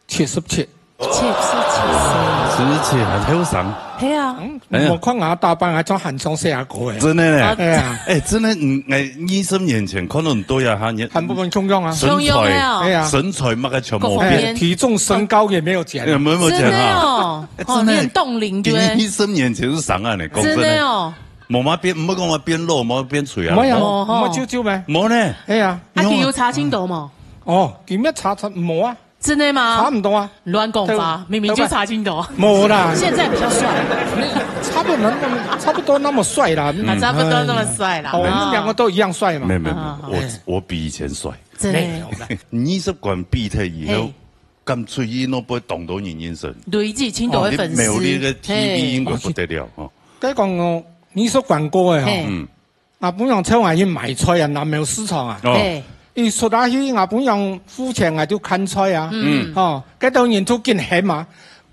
七十七。七十七歲。七十七，還後生。係啊。嗯，哎呀。我看𠊎打扮，還像還像細阿哥誒。真的呢。啊。哎呀。哎，真的，嗯，哎，二十年前看到你都要哈，你還不跟共樣啊。身材，共樣的哦。哎呀。身材那個全部變。各方面。哎，體重、身高也沒有減啊。哎，沒有，沒有減啊。真的哦。哎，哦，真的。你很凍齡，對不對？二十年前是啥樣呢？講真的。真的哦。無嘛變，毋好講嘛變老，無變衰啊。沒有，哦，沒有，哦。沒有救救咩？沒呢。哎呀。啊，你有差真多無？哦，今日差差無啊。 真的嗎？差毋多啊。亂講話，對，明明就差真多。無啦。現在比較帥。差不多那麼，差不多那麼帥啦。啊，差不多那麼帥啦。哦，我們兩個都一樣帥嘛。沒有，沒有，沒有，啊。我，我比以前帥。真的。沒有啦。二十關比賽以後，嘿。敢出去，那不會當多人認識。累積真多的粉絲。哦，你沒有那個T V應該不得了，嘿。哦。該講哦，二十關過的吼，嘿。嗯。 啊，本來請𠊎去買菜啊，南苗市場啊。哦。嘿。佢出來去，啊，本來付錢，𠊎就看菜啊。嗯。哦，該兜人就緊喊嘛，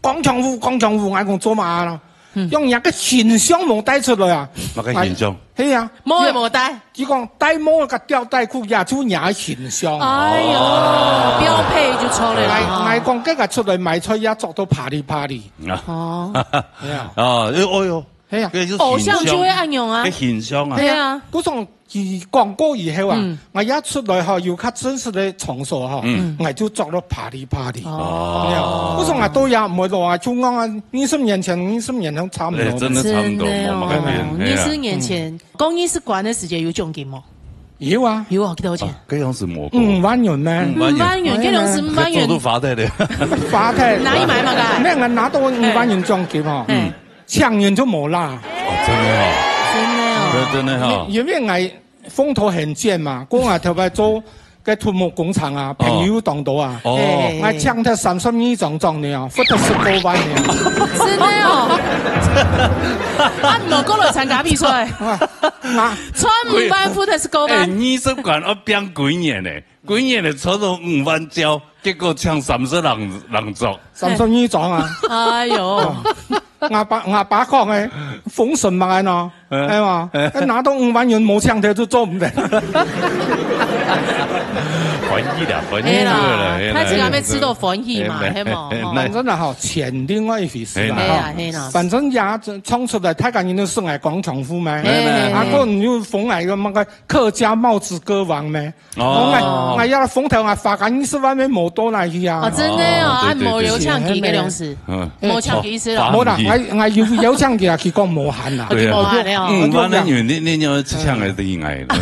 廣場舞，廣場舞，𠊎講做麼个咯？嗯。用若个形象無帶出來啊。麼个形象？哎，係啊。無个無帶。佢講帶無个吊帶褲也就若个形象。哎喲，哦。標配就出來了。𠊎，𠊎講，這個出來買菜也著到啪哩啪哩。啊。哦。係啊。哦，哎喲。 係啊。這就形象。偶像就會恁樣啊。這形象啊。係啊。係啊。故所佢講過以後啊，嗯。𠊎一出來吼，有較正式个場所吼，嗯。𠊎就著到啪哩啪哩。哦。係啊。故所𠊎到也毋會老啊，就講啊，二十年前，二十年前差毋多。哎，真的差不多，真的哦。無麼个變，係啊。二十年前，嗯。過二十關个時節有獎金無？有啊。有啊，幾多錢？啊，這樣子無過。五萬元呢。五萬元。五萬元，這樣子五萬元。做都發呆的。發呆。拿去買麼个？那𠊎拿到五萬元獎金哦。嗯。嗯。 請人就無啦。哦，真的哦。真的哦。真，真的哈。因，因為𠊎風頭很賤嘛，𠊎啊頭擺做該土木工程啊，哦。朋友當多啊。哦。哎。𠊎請忒三十二張獎呢，罰忒十過萬呢。真的哦。啊，無過來參加比賽。啊，啊。賺五萬，罰忒十過萬。哎，二十關要拚幾年呢？ 幾年來賺到五萬招，結果請三十人，人做。三十二張啊。哎喲。哦。𠊎爸，𠊎爸講个，風神嘛恁樣，嗯。係嘛？嗯。拿到五萬元無請忒就做毋得。歡喜啦，歡喜係啦，就好了，係啦。他自家要吃到歡喜嘛，哎，係嘛？哎，哦。反正啊，吼，錢另外一回事啦，哎，吼。哎呀，哎呀。反正也創出來，大家人都算𠊎廣場舞咩？哎，哎，哎。啊，還有風來个那個客家帽子歌王咩？ 哦。哦，𠊎，𠊎要風頭，𠊎罰个二十萬，無到哪去啊？哦，真的哦，哦，對，啊，無邀請佢个樣子，對，對，對。嗯。無請佢意思咯。哦，無啦，𠊎，𠊎有邀請佢啊，佢講無閒啦。對啊。哦，就無閒了哦。嗯，反正你，你，你要請个是應該的。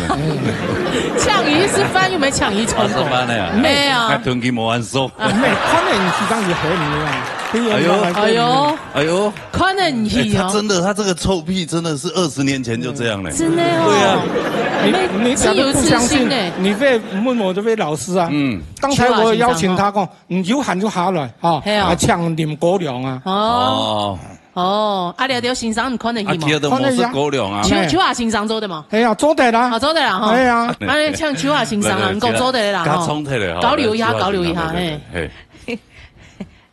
請佢食飯又沒請佢成功。二十萬了啊。沒有。還同佢無安熟。啊，沒，可能佢當時很無啊，可以啊，哎喲。哎喲。哎喲。 看得很细哦。哎，他真的，他這個臭屁真的是二十年前就這樣了。真的哦。對啊。你，你假如不相信，是有自信欸。你可以問我這位老師啊。嗯。剛才我邀請他講，你有閒就下來，哈，係啊。啊，請啉高粱啊。哦。哦。哦，啊，了了先生，你看得起嗎？啊，其實都不是高粱啊。看得起啊。秋，秋華先生做得嗎？哎呀，做得啦。啊，做得啦，哈。哎呀。啊，請秋華先生啊，你講做得啦，哈。加衝突了，哈。交流一下，交流一下，嘿。嘿。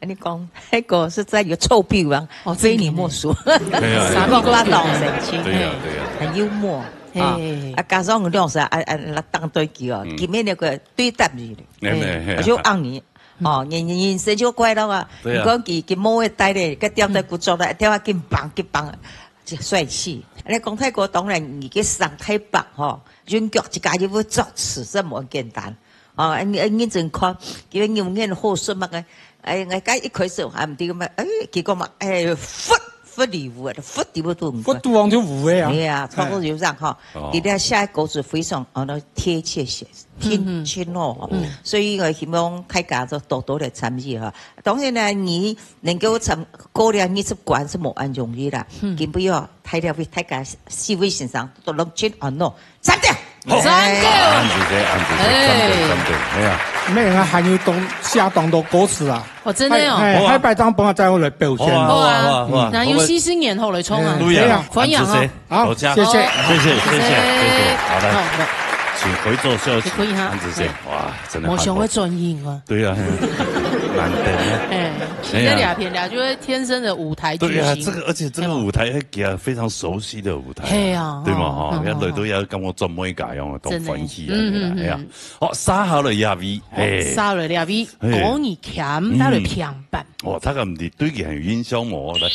你講，那個實在有臭屁王，哦，非你莫屬。真的呢。對啊，對啊。三個都當神奇，對啊，對啊。很幽默，嘿。啊，啊，加上兩儕，啊，啊，來當對決哦，嗯。今天那個對答如流，沒，沒，嘿。啊，就按呢，哦，人，人，人生就快樂啊。對啊。你講佢，佢莫會呆咧，該吊帶褲著咧，吊啊緊綁，緊綁，就帥氣。你講大哥，當然，你去上台北吼，韻腳自家又會作詞，這無簡單。 哦，恁，恁認真看，佢个牛眼好順嘛个。哎，𠊎該一開始還毋知个嘛，哎，結果嘛，哎，忽，忽離譜啊，忽離譜都毋會。忽都往就有个啊。哎呀，差不多就這樣哈。哎。哦。佢个寫个歌詞非常，哦，那貼切些，聽，嗯，嗯。聽哦。嗯。所以𠊎希望大家都多多來參與哈。當然呢，你能夠參，過了二十關是無恁容易啦。嗯。今晡日哦，大家為大家四位先生都攏盡安樂。 讚掉。好。讚掉。恁仔細，恁仔細，哎。讚掉，讚掉，哎呀。咩啊，還有當，寫當多歌詞啊。哦，真的哦。哎，哎，好啊。下擺正分𠊎再回來表現。好啊，好啊，好啊，好啊。嗯。那由西施年後來衝啊。哎，對啊。歡迎哈。恁仔細，好，多謝。謝謝。謝謝，謝謝，謝謝。謝謝。好，來。好，好。請回座休息。可以哈。恁仔細，哇，真的好。我想要轉型啊。對啊，嘿。难得呢。哎，哎呀。其实两片俩就会天生的舞台巨星。对啊，这个，而且这个舞台还给他非常熟悉的舞台啊，嘿啊，对嘛，哦，哈，嗯，要来都要跟我做每个样，都欢喜啊，真的。对啦，嗯，嗯，哎呀。嗯。好，沙好了亚វី，嘿。沙好了亚វី，嘿。讲你强，他的平板。嗯。哦，他敢对你很有印象哦，来。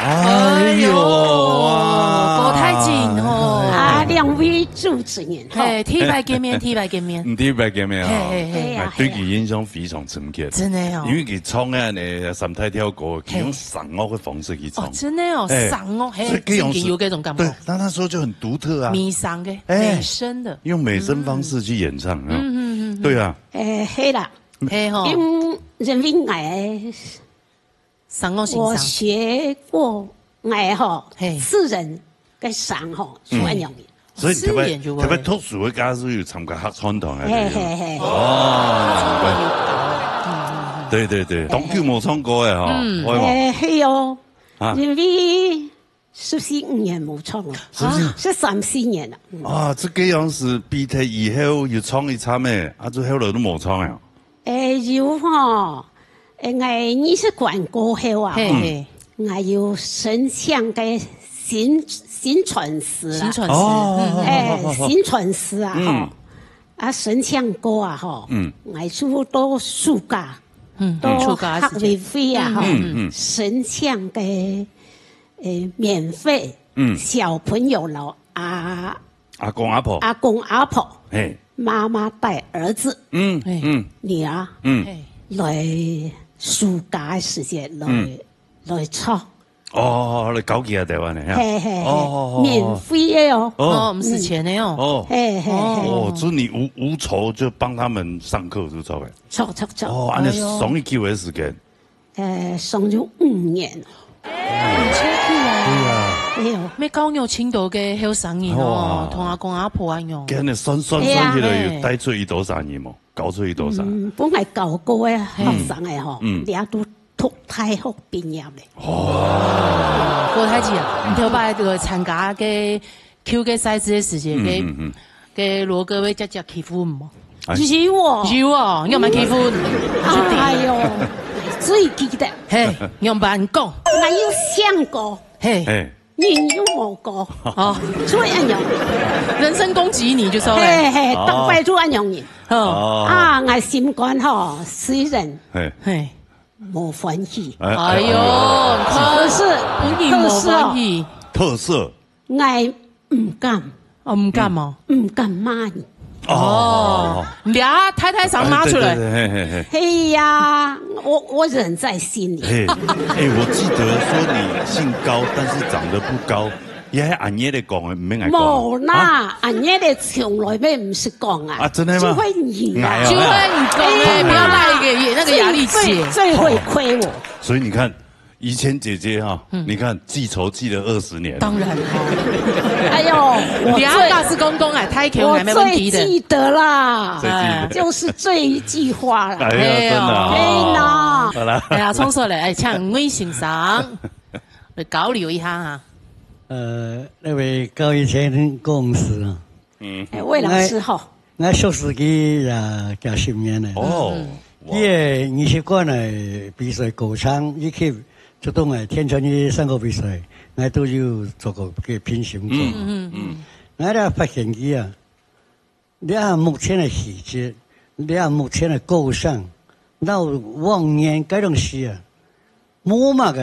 哎呦，哎呦，哇。高大上哦。啊，两位主持人，吼。嘿，第一擺見面，第一擺見面。嗯，第一擺見面啊。嘿，嘿，嘿。哎呀，哎，對佢印象非常深刻。真的哦。因為佢唱个呢，三大調歌，佢用嘿。聲樂个方式去唱。哦，真的哦，哎，聲樂，嘿，所以這樣是，真的有這種感覺。對，那那時候就很獨特啊。迷上的，哎，美聲的。用美聲方式去演唱，嗯。嗯，嗯，嗯，嗯。對啊。哎，係啦。係吼。因為因為𠊎聲樂先生。我學過，𠊎吼，嘿。私人个聲吼，嗯。算容易。所以你特別，私人就會。特別讀書个時候有參加合唱團个，嘿，對不對？嘿，嘿。哦，難怪。嗯，嗯，嗯。對，對，對，當久無唱歌个吼，嗯。會無？哎，係哦。啊。因為十四五年無唱了。十四？啊，十三四年了。嗯。啊，這個樣子畢業以後有唱一站咩？啊，就後來都無唱了。 誒，有吼，誒，𠊎二十關過後啊，嘿，吼，嘿。還有神唱个薪，薪傳師啦。薪傳師，哦，嗯。哎，哦，哦，哦。薪傳師啊，嗯。吼。啊，神唱歌啊，吼。嗯。𠊎就到暑假，嗯，到暑假个時間。客委會啊，吼。嗯，嗯。神唱个，誒，免費，嗯。小朋友咯，啊，阿公阿婆。阿公阿婆，嘿。媽媽帶兒子，嗯，嘿。嗯。女兒，嗯。嘿。來暑假个時間來，嗯。來唱。哦，來教佢啊，台灣个，哈。嘿，嘿，嘿，哦，免費个哦。哦。哦，毋使錢个哦。哦。嘿，嘿，嘿。哦，所以你無，無酬就幫他們上課，是不是？著，著，著。哦，恁樣哎喲。上幾久个時間？ 呃，上咗五年。哎，毋辛苦啊。對啊。哎喲。愛教育盡多个後生人哦，哇。同阿公阿婆恁樣。今日算，算，哎呀。算起來有帶出幾多儕人無？教出幾多儕？嗯，本來教過个學生个吼，嗯。這都讀大學畢業咧。哦。過大志啊，你頭擺這個參加个 Q个賽事个時間，嗯，个，嗯，嗯。个羅哥會直接欺負你無？哎。有哦。有哦，仰般欺負你？哎喲，最記得。嘿，仰般講？𠊎有想過，嘿。嘿。人又無過。哦。就會恁樣。人身攻擊你就說了。嘿，嘿，哦。逐擺就恁樣人。哦。哦。啊，𠊎心肝吼，雖然嘿。嘿。無歡喜。哎，哎喲，哎喲。你看，可是，本人無歡喜。特色。 𠊎毋敢。哦，毋敢哦。毋敢罵你。哦。哦，你等下太太常罵出來。哎，對，對，對，嘿，嘿，嘿。嘿呀，我，我忍在心裡。嘿，哎，我記得說你姓高，但是長得不高，也還恁樣个講，毋免愛講。無啦，啊。恁樣个從來也毋識講啊。啊，真的嗎？就會你啊。哎喲。就會你講，哎，不要賴一個，那個壓力姐。最，最會虧我。所以你看， 以前姐姐哈，嗯。你看，記仇記了二十年。當然哦。哎喲，我最，你阿爸是公公哎，太強還沒問題的。我最記得啦，最記得。哎。就是這一句話啦。哎呀，哎喲。真的啊。哎喲。好啦。哎呀，衝出來，哎，請魏先生來交流一下哈。呃，那位高一千公司啊，嗯。哎，魏老師好。 𠊎熟識佢也幾十年了。哦，嗯。哇。佢个二十關个比賽過程，以及這種个天傳个山歌比賽，𠊎都有做過个評審過。嗯，嗯，嗯。𠊎也發現佢啊，這目前个氣質，這目前个歌聲，摎往年該種時啊， 無麼个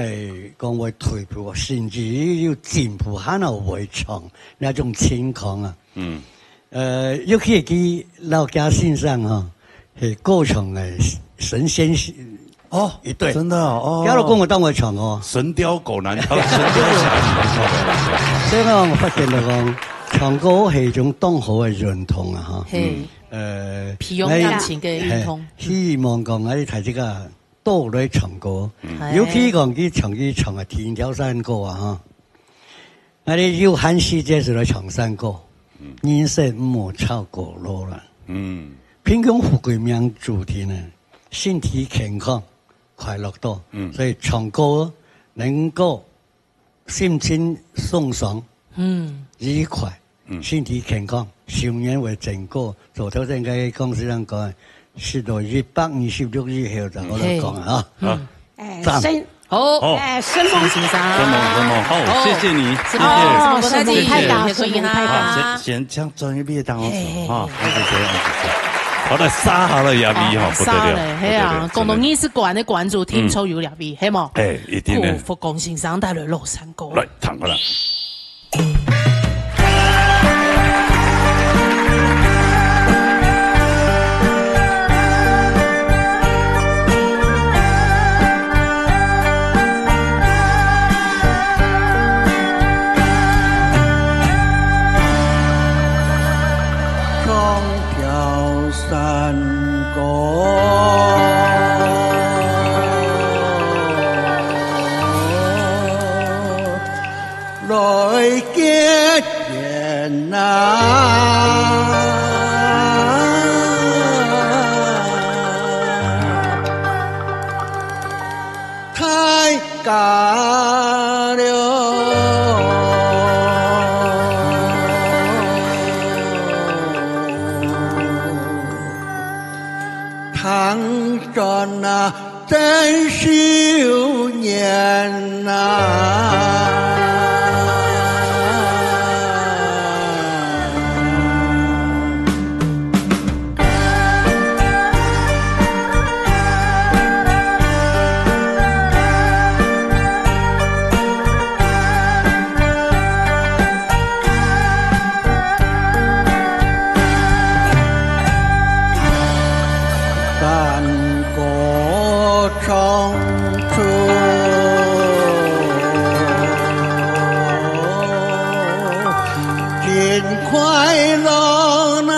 講會退步，甚至有進步，還會唱，那種情況啊。嗯。呃，尤其佢老家先生哈，係歌唱个神仙是哦，一對。真的哦，哦。佢老公有當會唱哦。神雕狗男，哦，神雕狗男。所以講，我發現到講，唱歌係一種當好个運動啊，哈。嘿。嗯。呃，培養感情个運動。嘿，希望講，哎，大家 都來唱歌。嗯。尤其講佢唱，佢唱个天條山歌啊，哈。𠊎兜有閒時節就來唱山歌。嗯。人生毋好超過老啦。嗯。貧窮富貴命注定啊，身體健康，快樂多。嗯。所以唱歌能夠 心情鬆爽，嗯。愉快，嗯。身體健康，壽年會增高。做頭先个講是恁講，食到一百二十六以後，就好好講啊。嘿。嗯。哎，讚。生，好。好。哎，生猛。生猛，生猛，好，好。謝謝你，謝謝。哦，生猛，謝謝。太高，謝謝。生猛太高。啊，先，先這樣轉一遍，當好，嘿，嘿，哈，嘿。那就這樣子。好的，殺好了，亞比哈，啊，不得了，殺了，嘿啊，不得了，廣東二十關个關注，真的。聽說有亞比，嘿無？哎，一定的。福光先生帶來老山歌。來，唱過來。 唱條山歌來結緣啊。大家了。聽轉啊，真愁年啊。快乐呐，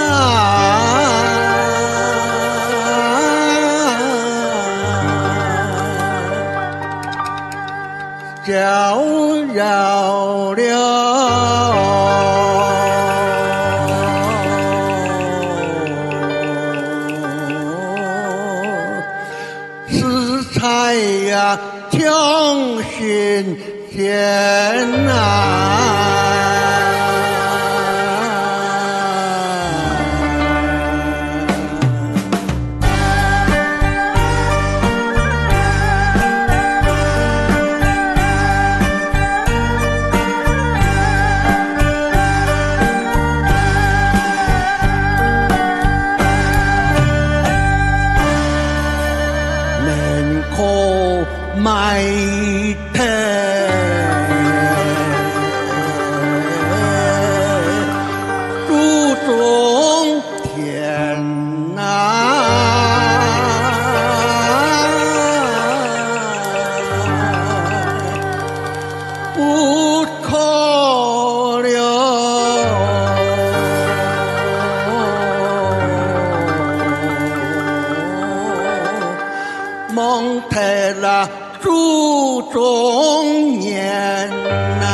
逍遥了。是在呀，将心 天啊！能够 埋头注中天呐，不可留。望忒啦 祖宗言呐。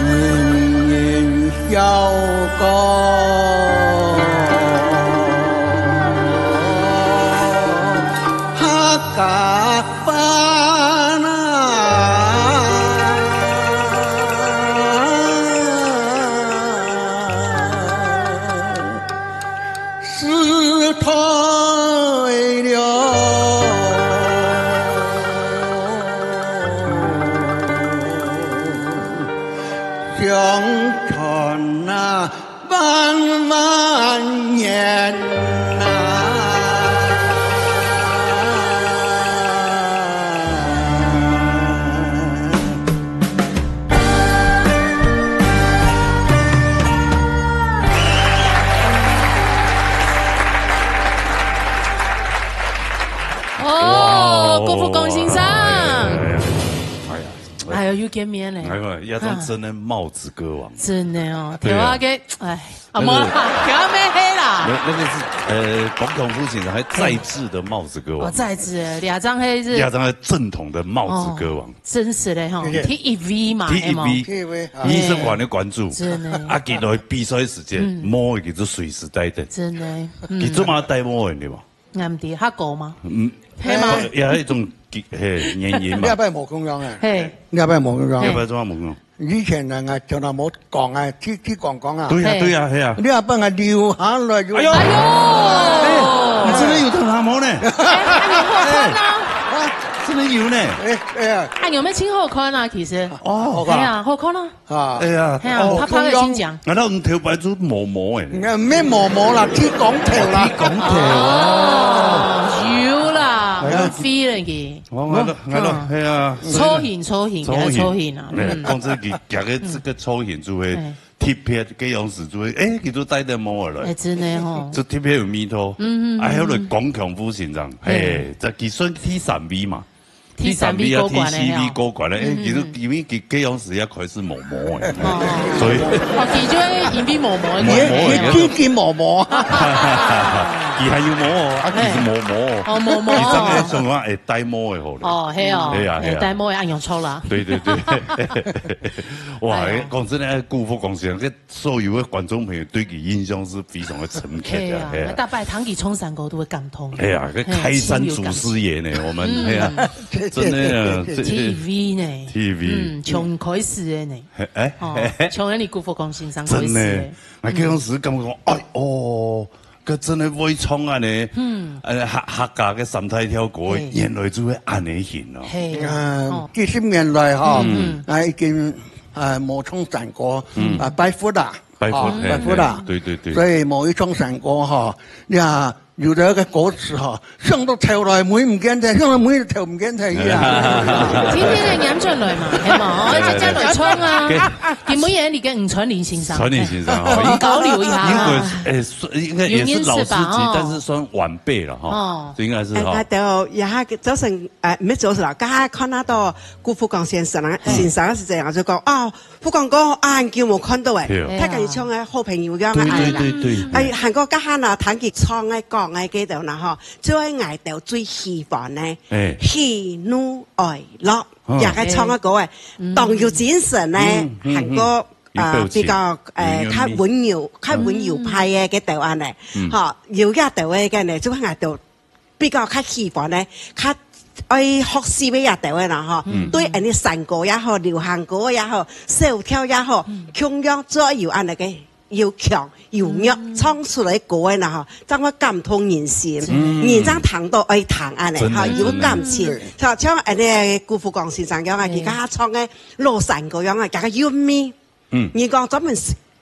人人 笑个客家话呐。 时代了，相传啊，万万年呐。 哦，哇哦。郭富城先生。哎呀，哎呀，哎呀，又见面了。哎呀，要当真的帽子歌王。真的哦，对啊。台湾个，哎，啊，那个，无啦，台湾没黑啦。那，那个是，呃，广东父亲还在制的帽子歌王。哦，在制的，两张黑是。两张黑正统的帽子歌王。哦。 真实的吼，谢谢。第一位嘛，第一位，有无？第一位，啊。你是我的关注。真的。啊，佢來比賽時間，嗯。無，佢就隨時帶等。真的，嗯。佢做麼帶無人對吧？俺毋知，客家嗎？嗯。係嗎？也係一種，嘿，原因嘛。你阿伯無共樣啊。嘿。你阿伯無共樣。你阿伯做麼無共樣？以前人啊，從來無講啊，去，去講講啊。對啊，嘿。對啊，係啊。你阿伯啊，留下來有。哎喲。哎喲。哎，你真的有聽他無呢？哎，哎，有好看啊。哎。 真的有呢。哎，哎呀。哎，有沒有真好看啊？其實。哦。哎呀，好看啊。啊。哎呀，哎呀，哦，他拍的新講。難道你頭擺就毛毛的？應該沒毛毛啦，剃光頭啦。剃光頭啊。哦，有啦，哎呀。有feel了佢。我，我都，我都，嗯。哎呀，造型，造型，造型。造型啊，哎，嗯。講這個，這個，這個造型就會，嗯。哎。 特別个樣式，就會，誒，佢就帶等毛仔來。誒，真的吼。就特別有味道。嗯，嗯，嗯，啊，還有來，嗯。廣強夫先生，嘿，嘿。這佢算第三位嘛。第三位過關个吼。第三位啊，第四位過關个，誒，嗯，嗯，嗯。其實因為佢个樣式也開始毛毛个，哦。所以哦，佢就會因為毛毛个關係。毛毛个。你，你最近毛毛啊。佢還有毛哦，啊，其實毛毛哦。哦，毛毛哦。佢上个想法，誒，帶毛个好了。哦，係哦。係啊，係啊。誒，帶毛个恁樣錯啦。對，對，對。哇，哎呀。講真个，郭富城先生， 所有个觀眾朋友對佢印象是非常个深刻个，係啊，係啊。逐擺聽佢唱山歌都會感動。哎呀，該開山祖師爺呢，嘿，有感情。我們，嗯。哎呀，真的啊，這，T V呢？T V。嗯，從開始个呢。哎，哦，從你郭富城先生開始个。真的，𠊎當時感覺講，哎喲，該真的會唱恁呢，嗯。呃，客，客家个三大調歌，嘿。原來就會恁呢形哦。係啊，嗯，哦。幾十年來哈，嗯。啊，已經，啊，無唱山歌，嗯。啊，拜佛啦。 拜佛，哦，嘿，拜佛啦。嘿，對，對，對。所以無去唱山歌吼，你啊，有个个歌詞吼，想到頭來尾毋見忒，想到尾頭毋見忒一樣。天天个黏轉來嘛，係無？哦，一隻隻來唱啊。佢每日你跟吳傳林先生，傳林先生哦，應該，交流一下。應該，哎，算，應該也是老司機，原因是吧？哦。但是算晚輩了哈。哦。這應該是哈。哎，佢都也還早晨，哎，毋係早晨啦，剛剛看到顧福光先生啊，嘿。先生是這樣，就講，哦， 福光哥，啊，恁久無看到誒，對。大家像个好朋友樣啊，對，對，對，對。哎，還過這下呢，聽佢唱个、講个這兜呢，吼，就係𠊎兜最喜歡个，哎。喜怒哀樂，哦。這个唱个歌誒，嗯。當有精神呢，嗯，嗯，嗯。還過，有表情，啊，比較，呃，有，有較溫柔、較溫柔派个這兜恁呢，嗯。吼，有這兜个呢，就係𠊎兜 比較較喜歡个，較愛學習个這兜个啦吼。嗯。對恁呢山歌也好，流行歌也好，小調也好，嗯。共樣做有恁呢个有腔有弱，嗯。唱出來歌个啦吼，正會感動人心，嗯。人正聽到愛聽恁呢，真的，吼，有感情。真的。像，像恁呢顧福光先生樣啊，嗯。佢家唱个老山歌樣啊，佢个韻味。 嗯。人講專門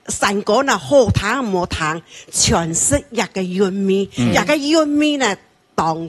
山歌呢，好聽無聽，全係一个韻味，嗯。一个韻味呢，當，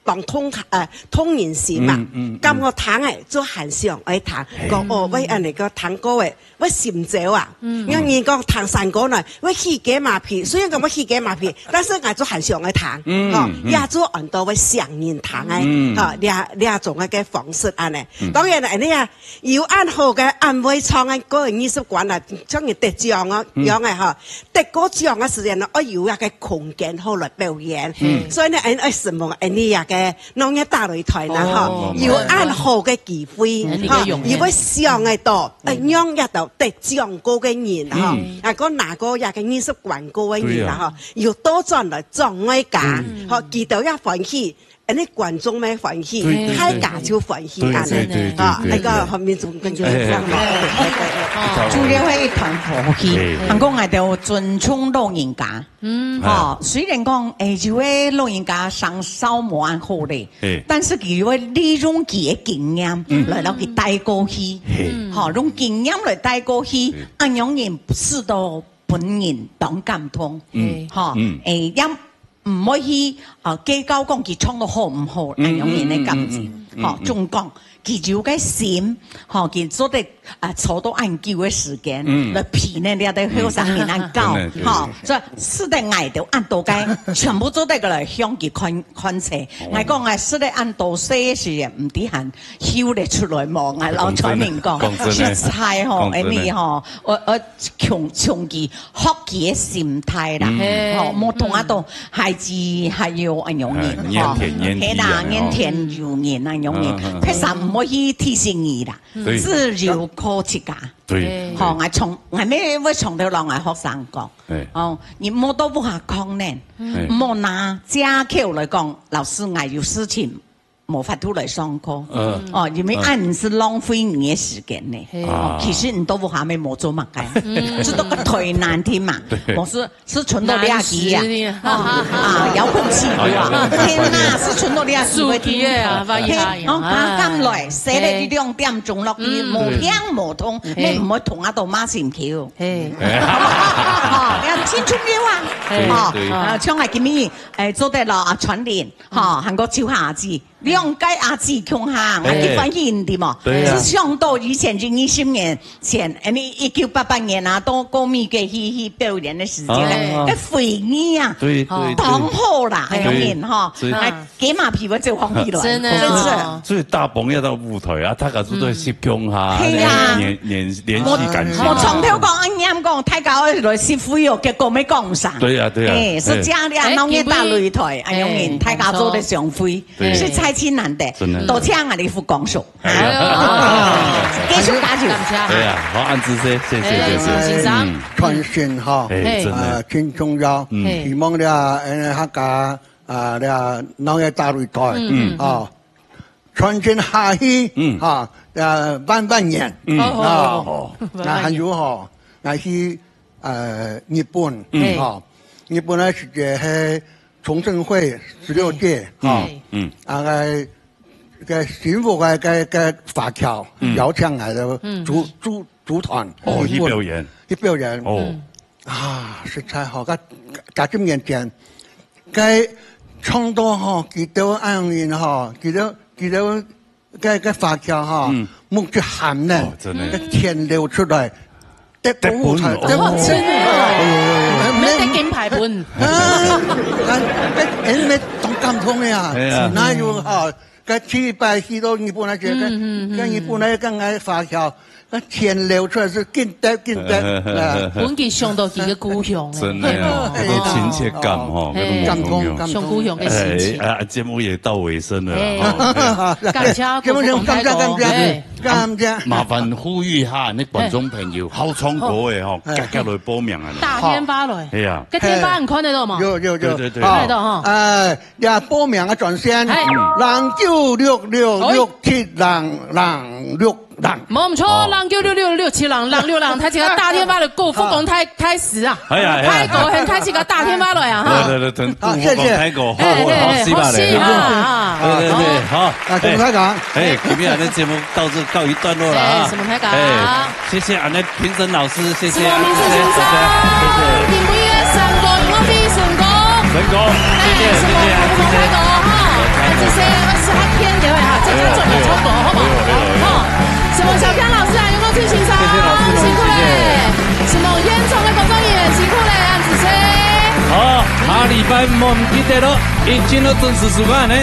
當動，呃，動人心嘛。嗯，嗯，嗯。感覺聽誒，就還想愛聽。嘿。講，哦，𠊎恁呢个聽歌誒，𠊎心焦啊。嗯。因為人講聽山歌呢，𠊎起雞嫲皮，雖然講𠊎起雞嫲皮，但是𠊎就還想愛聽。嗯，吼，嗯。也就恁多會想人聽誒，嗯。吼，這，這種个方式恁呢。嗯。當然了，恁呢啊， 有恁好个恁會唱个個人藝術館啊，像你得獎哦，嗯。樣个吼，得過獎个時間呢，愛有一个空間好來表演。嗯。所以呢，恁愛承蒙恁呢一个農業大擂台啦，吼，哦，有恁好个機會，嗯。吼，有會想得到，嗯。哎，讓一兜得獎過个人啦，吼，嗯。啊，過拿過一个藝術館過个人啦，對啊。吼，有倒轉來做愛家，嗯。吼，佢兜也歡喜， 恁呢觀眾乜歡喜，對，對，對。大家就歡喜，對，恁呢，對，對，對，啊，對，對。那個黃明忠跟你講嘛。哎，哎，哎，哎，哎。主要係一團和氣，哎。還過𠊎兜尊重老人家。嗯。吼，哎。雖然講，哎，有个老人家生壽無恁好咧，哎。但是佢會利用佢个經驗，嗯。來摎佢帶過去。嘿。吼，用經驗來帶過去，嗯。恁樣人使到分人當感動。嗯。吼，嗯。哎，也 毋會去，啊，計較講佢唱到好毋好，嗯，恁樣人个感情。嗯，嗯，嗯，嗯，吼，嗯。總講，佢有个心，吼，佢做得，啊，坐到恁久个時間，嗯。來陪呢，這兜後生人恁久，嗯。真的，對。吼，所以使得𠊎兜恁多个，全部做得過來向佢看，看齊。哦。𠊎講，𠊎使得恁多歲个時間，毋知還休得出來無？𠊎摎全民講，講真的，實在吼，講真的。恁呢吼，𠊎，𠊎 從，從佢學佢个心態啦，嗯。吼，無同啊，嗯。都孩子還有恁樣人，哎，吼，腼腆腼腆係啦，啊，吼。腼腆有人恁樣人，嗯，嗯，嗯。別儕毋會去提醒你啦，對。只有靠自家。對，吼，對。𠊎從，𠊎乜會從頭摎𠊎學生講，對。哦，你莫到屋下囥呢，嗯。莫拿藉口來講，老師，𠊎有事情 無法度來上課。嗯。哦，因為恁樣係浪費你个時間呢。嘿。哦，啊。其實你到屋下乜無做麼个，嗯。只到个台南去嘛。對。無係，係存到這期啊。難死你啊。哦，啊，遙控器有啊。啊，遙控器。天哪，係存到這期个地方。手機啊，嘿，哦，啊。剛剛來，寫了一兩點鐘落去，嗯。無聽無通，嘿。你毋會同啊到馬上去哦。嘿。哦，要清楚了啊。嘿。哦，對。啊，像𠊎今日，哎，做得了啊，傳令，吼，嗯。還過就下子。 兩個阿姊共下，哎。結婚去，對無？對啊。係想到以前就二十年前，恁呢一九八八年啊，到過美國去，去表演个時間咧，哦。該回憶啊，對，對，對。當好啦，對。恁樣人吼，對。哎，雞嫲皮會走紅起來，真的哦。真是。所以大鵬要到舞台啊，大家都在翕共下，嗯。係啊。聯，聯，聯繫感情。我，我從頭講，恁樣講，大家愛來翕飛哦，結果無講上。對啊，對啊。哎，係這樣的啊，哎，鬧熱大擂台，哎，恁樣人，哎，大家做得相會。 對。實在真難得。真的。多謝𠊎俚福光叔。哎呀。啊，繼續加油。感謝。對啊，好，恁仔細，謝謝，哎，謝謝。先生。嗯。傳承哈，哎，真的。呃，真重要。嗯。嘿。希望了，呃，客家，啊，了，鬧熱大擂台，嗯。啊，傳承下去，嗯。哈，呃，萬萬年。嗯。啊，哦。那還有哈，那去，呃，日本，嗯。哈，日本个時節，嘿， 崇正會十六屆，嗯。哈。嗯。啊，該，該新屋个，該，該華僑，嗯。邀請來个，嗯。組，組，組團，哦，去表演。去表演。哦。嗯。啊，實在吼，該，該，幾十年前，該唱到吼，佢兜恁樣吼，佢兜，佢兜該，該華僑吼，嗯。目珠含呢，哦，真的。該錢流出來，得鼓舞才，得鼓舞。得分哦。哦，真的哦。哎呦，哎呦，哎呦。免得金牌分。啊，哎，哎，當感動的啊。哎呀。哪有吼，該第一擺去到日本那些，嗯，嗯，嗯。該日本那些，該華僑， 該錢流出來係緊得緊得，啊。分佢想到佢个故鄉咧。真的啊，嘿哦。該種親切感吼，哦。該種感動，感動。想故鄉个心情。哎，啊，節目也到尾聲了啦，嘿。吼，嘿。感謝，感謝，感謝，感謝。麻煩呼籲一下，那觀眾朋友，嘿。好唱歌的吼，嘿。遽遽來報名啊。打電話來。哎呀。該電話你看得到嗎？有，有，有。對，對，對。看得到哈。哎， 呀，報名个專線，嘿。零九六六六七零零六零。無毋著，哦。零九六六六七零零六零，大家打電話來，顧福光大，大使啊。哎呀，哎呀。大哥，很大使个打電話來啊，哈。對，對，對，等好，顧福光大哥，謝謝。好，好，好，哎，哎，哎，好，是吧？好，是啊，啊。對，對，對，好。啊，什麼開講？哎，今天的節目到這告一段落了啊。哎，什麼開講？哎。 謝謝俺的評審老師，謝謝啊，什麼評審先生？謝謝，謝謝。林輝的成功，林輝成功。成功，謝謝，哎，什麼謝謝，謝謝。什麼開講哈？哎，這些二十八天的哈，這家準備超過，好不好？哎呦，哎呦，哎呦。好，什麼小剛老師啊，有沒有去欣賞？謝謝老師們，辛苦嘞。謝謝。什麼煙囪的工作人員，辛苦嘞，恁仔細。好，下禮拜毋好毋記得咯，一定要準時收看呢。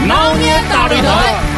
鬧熱大擂台。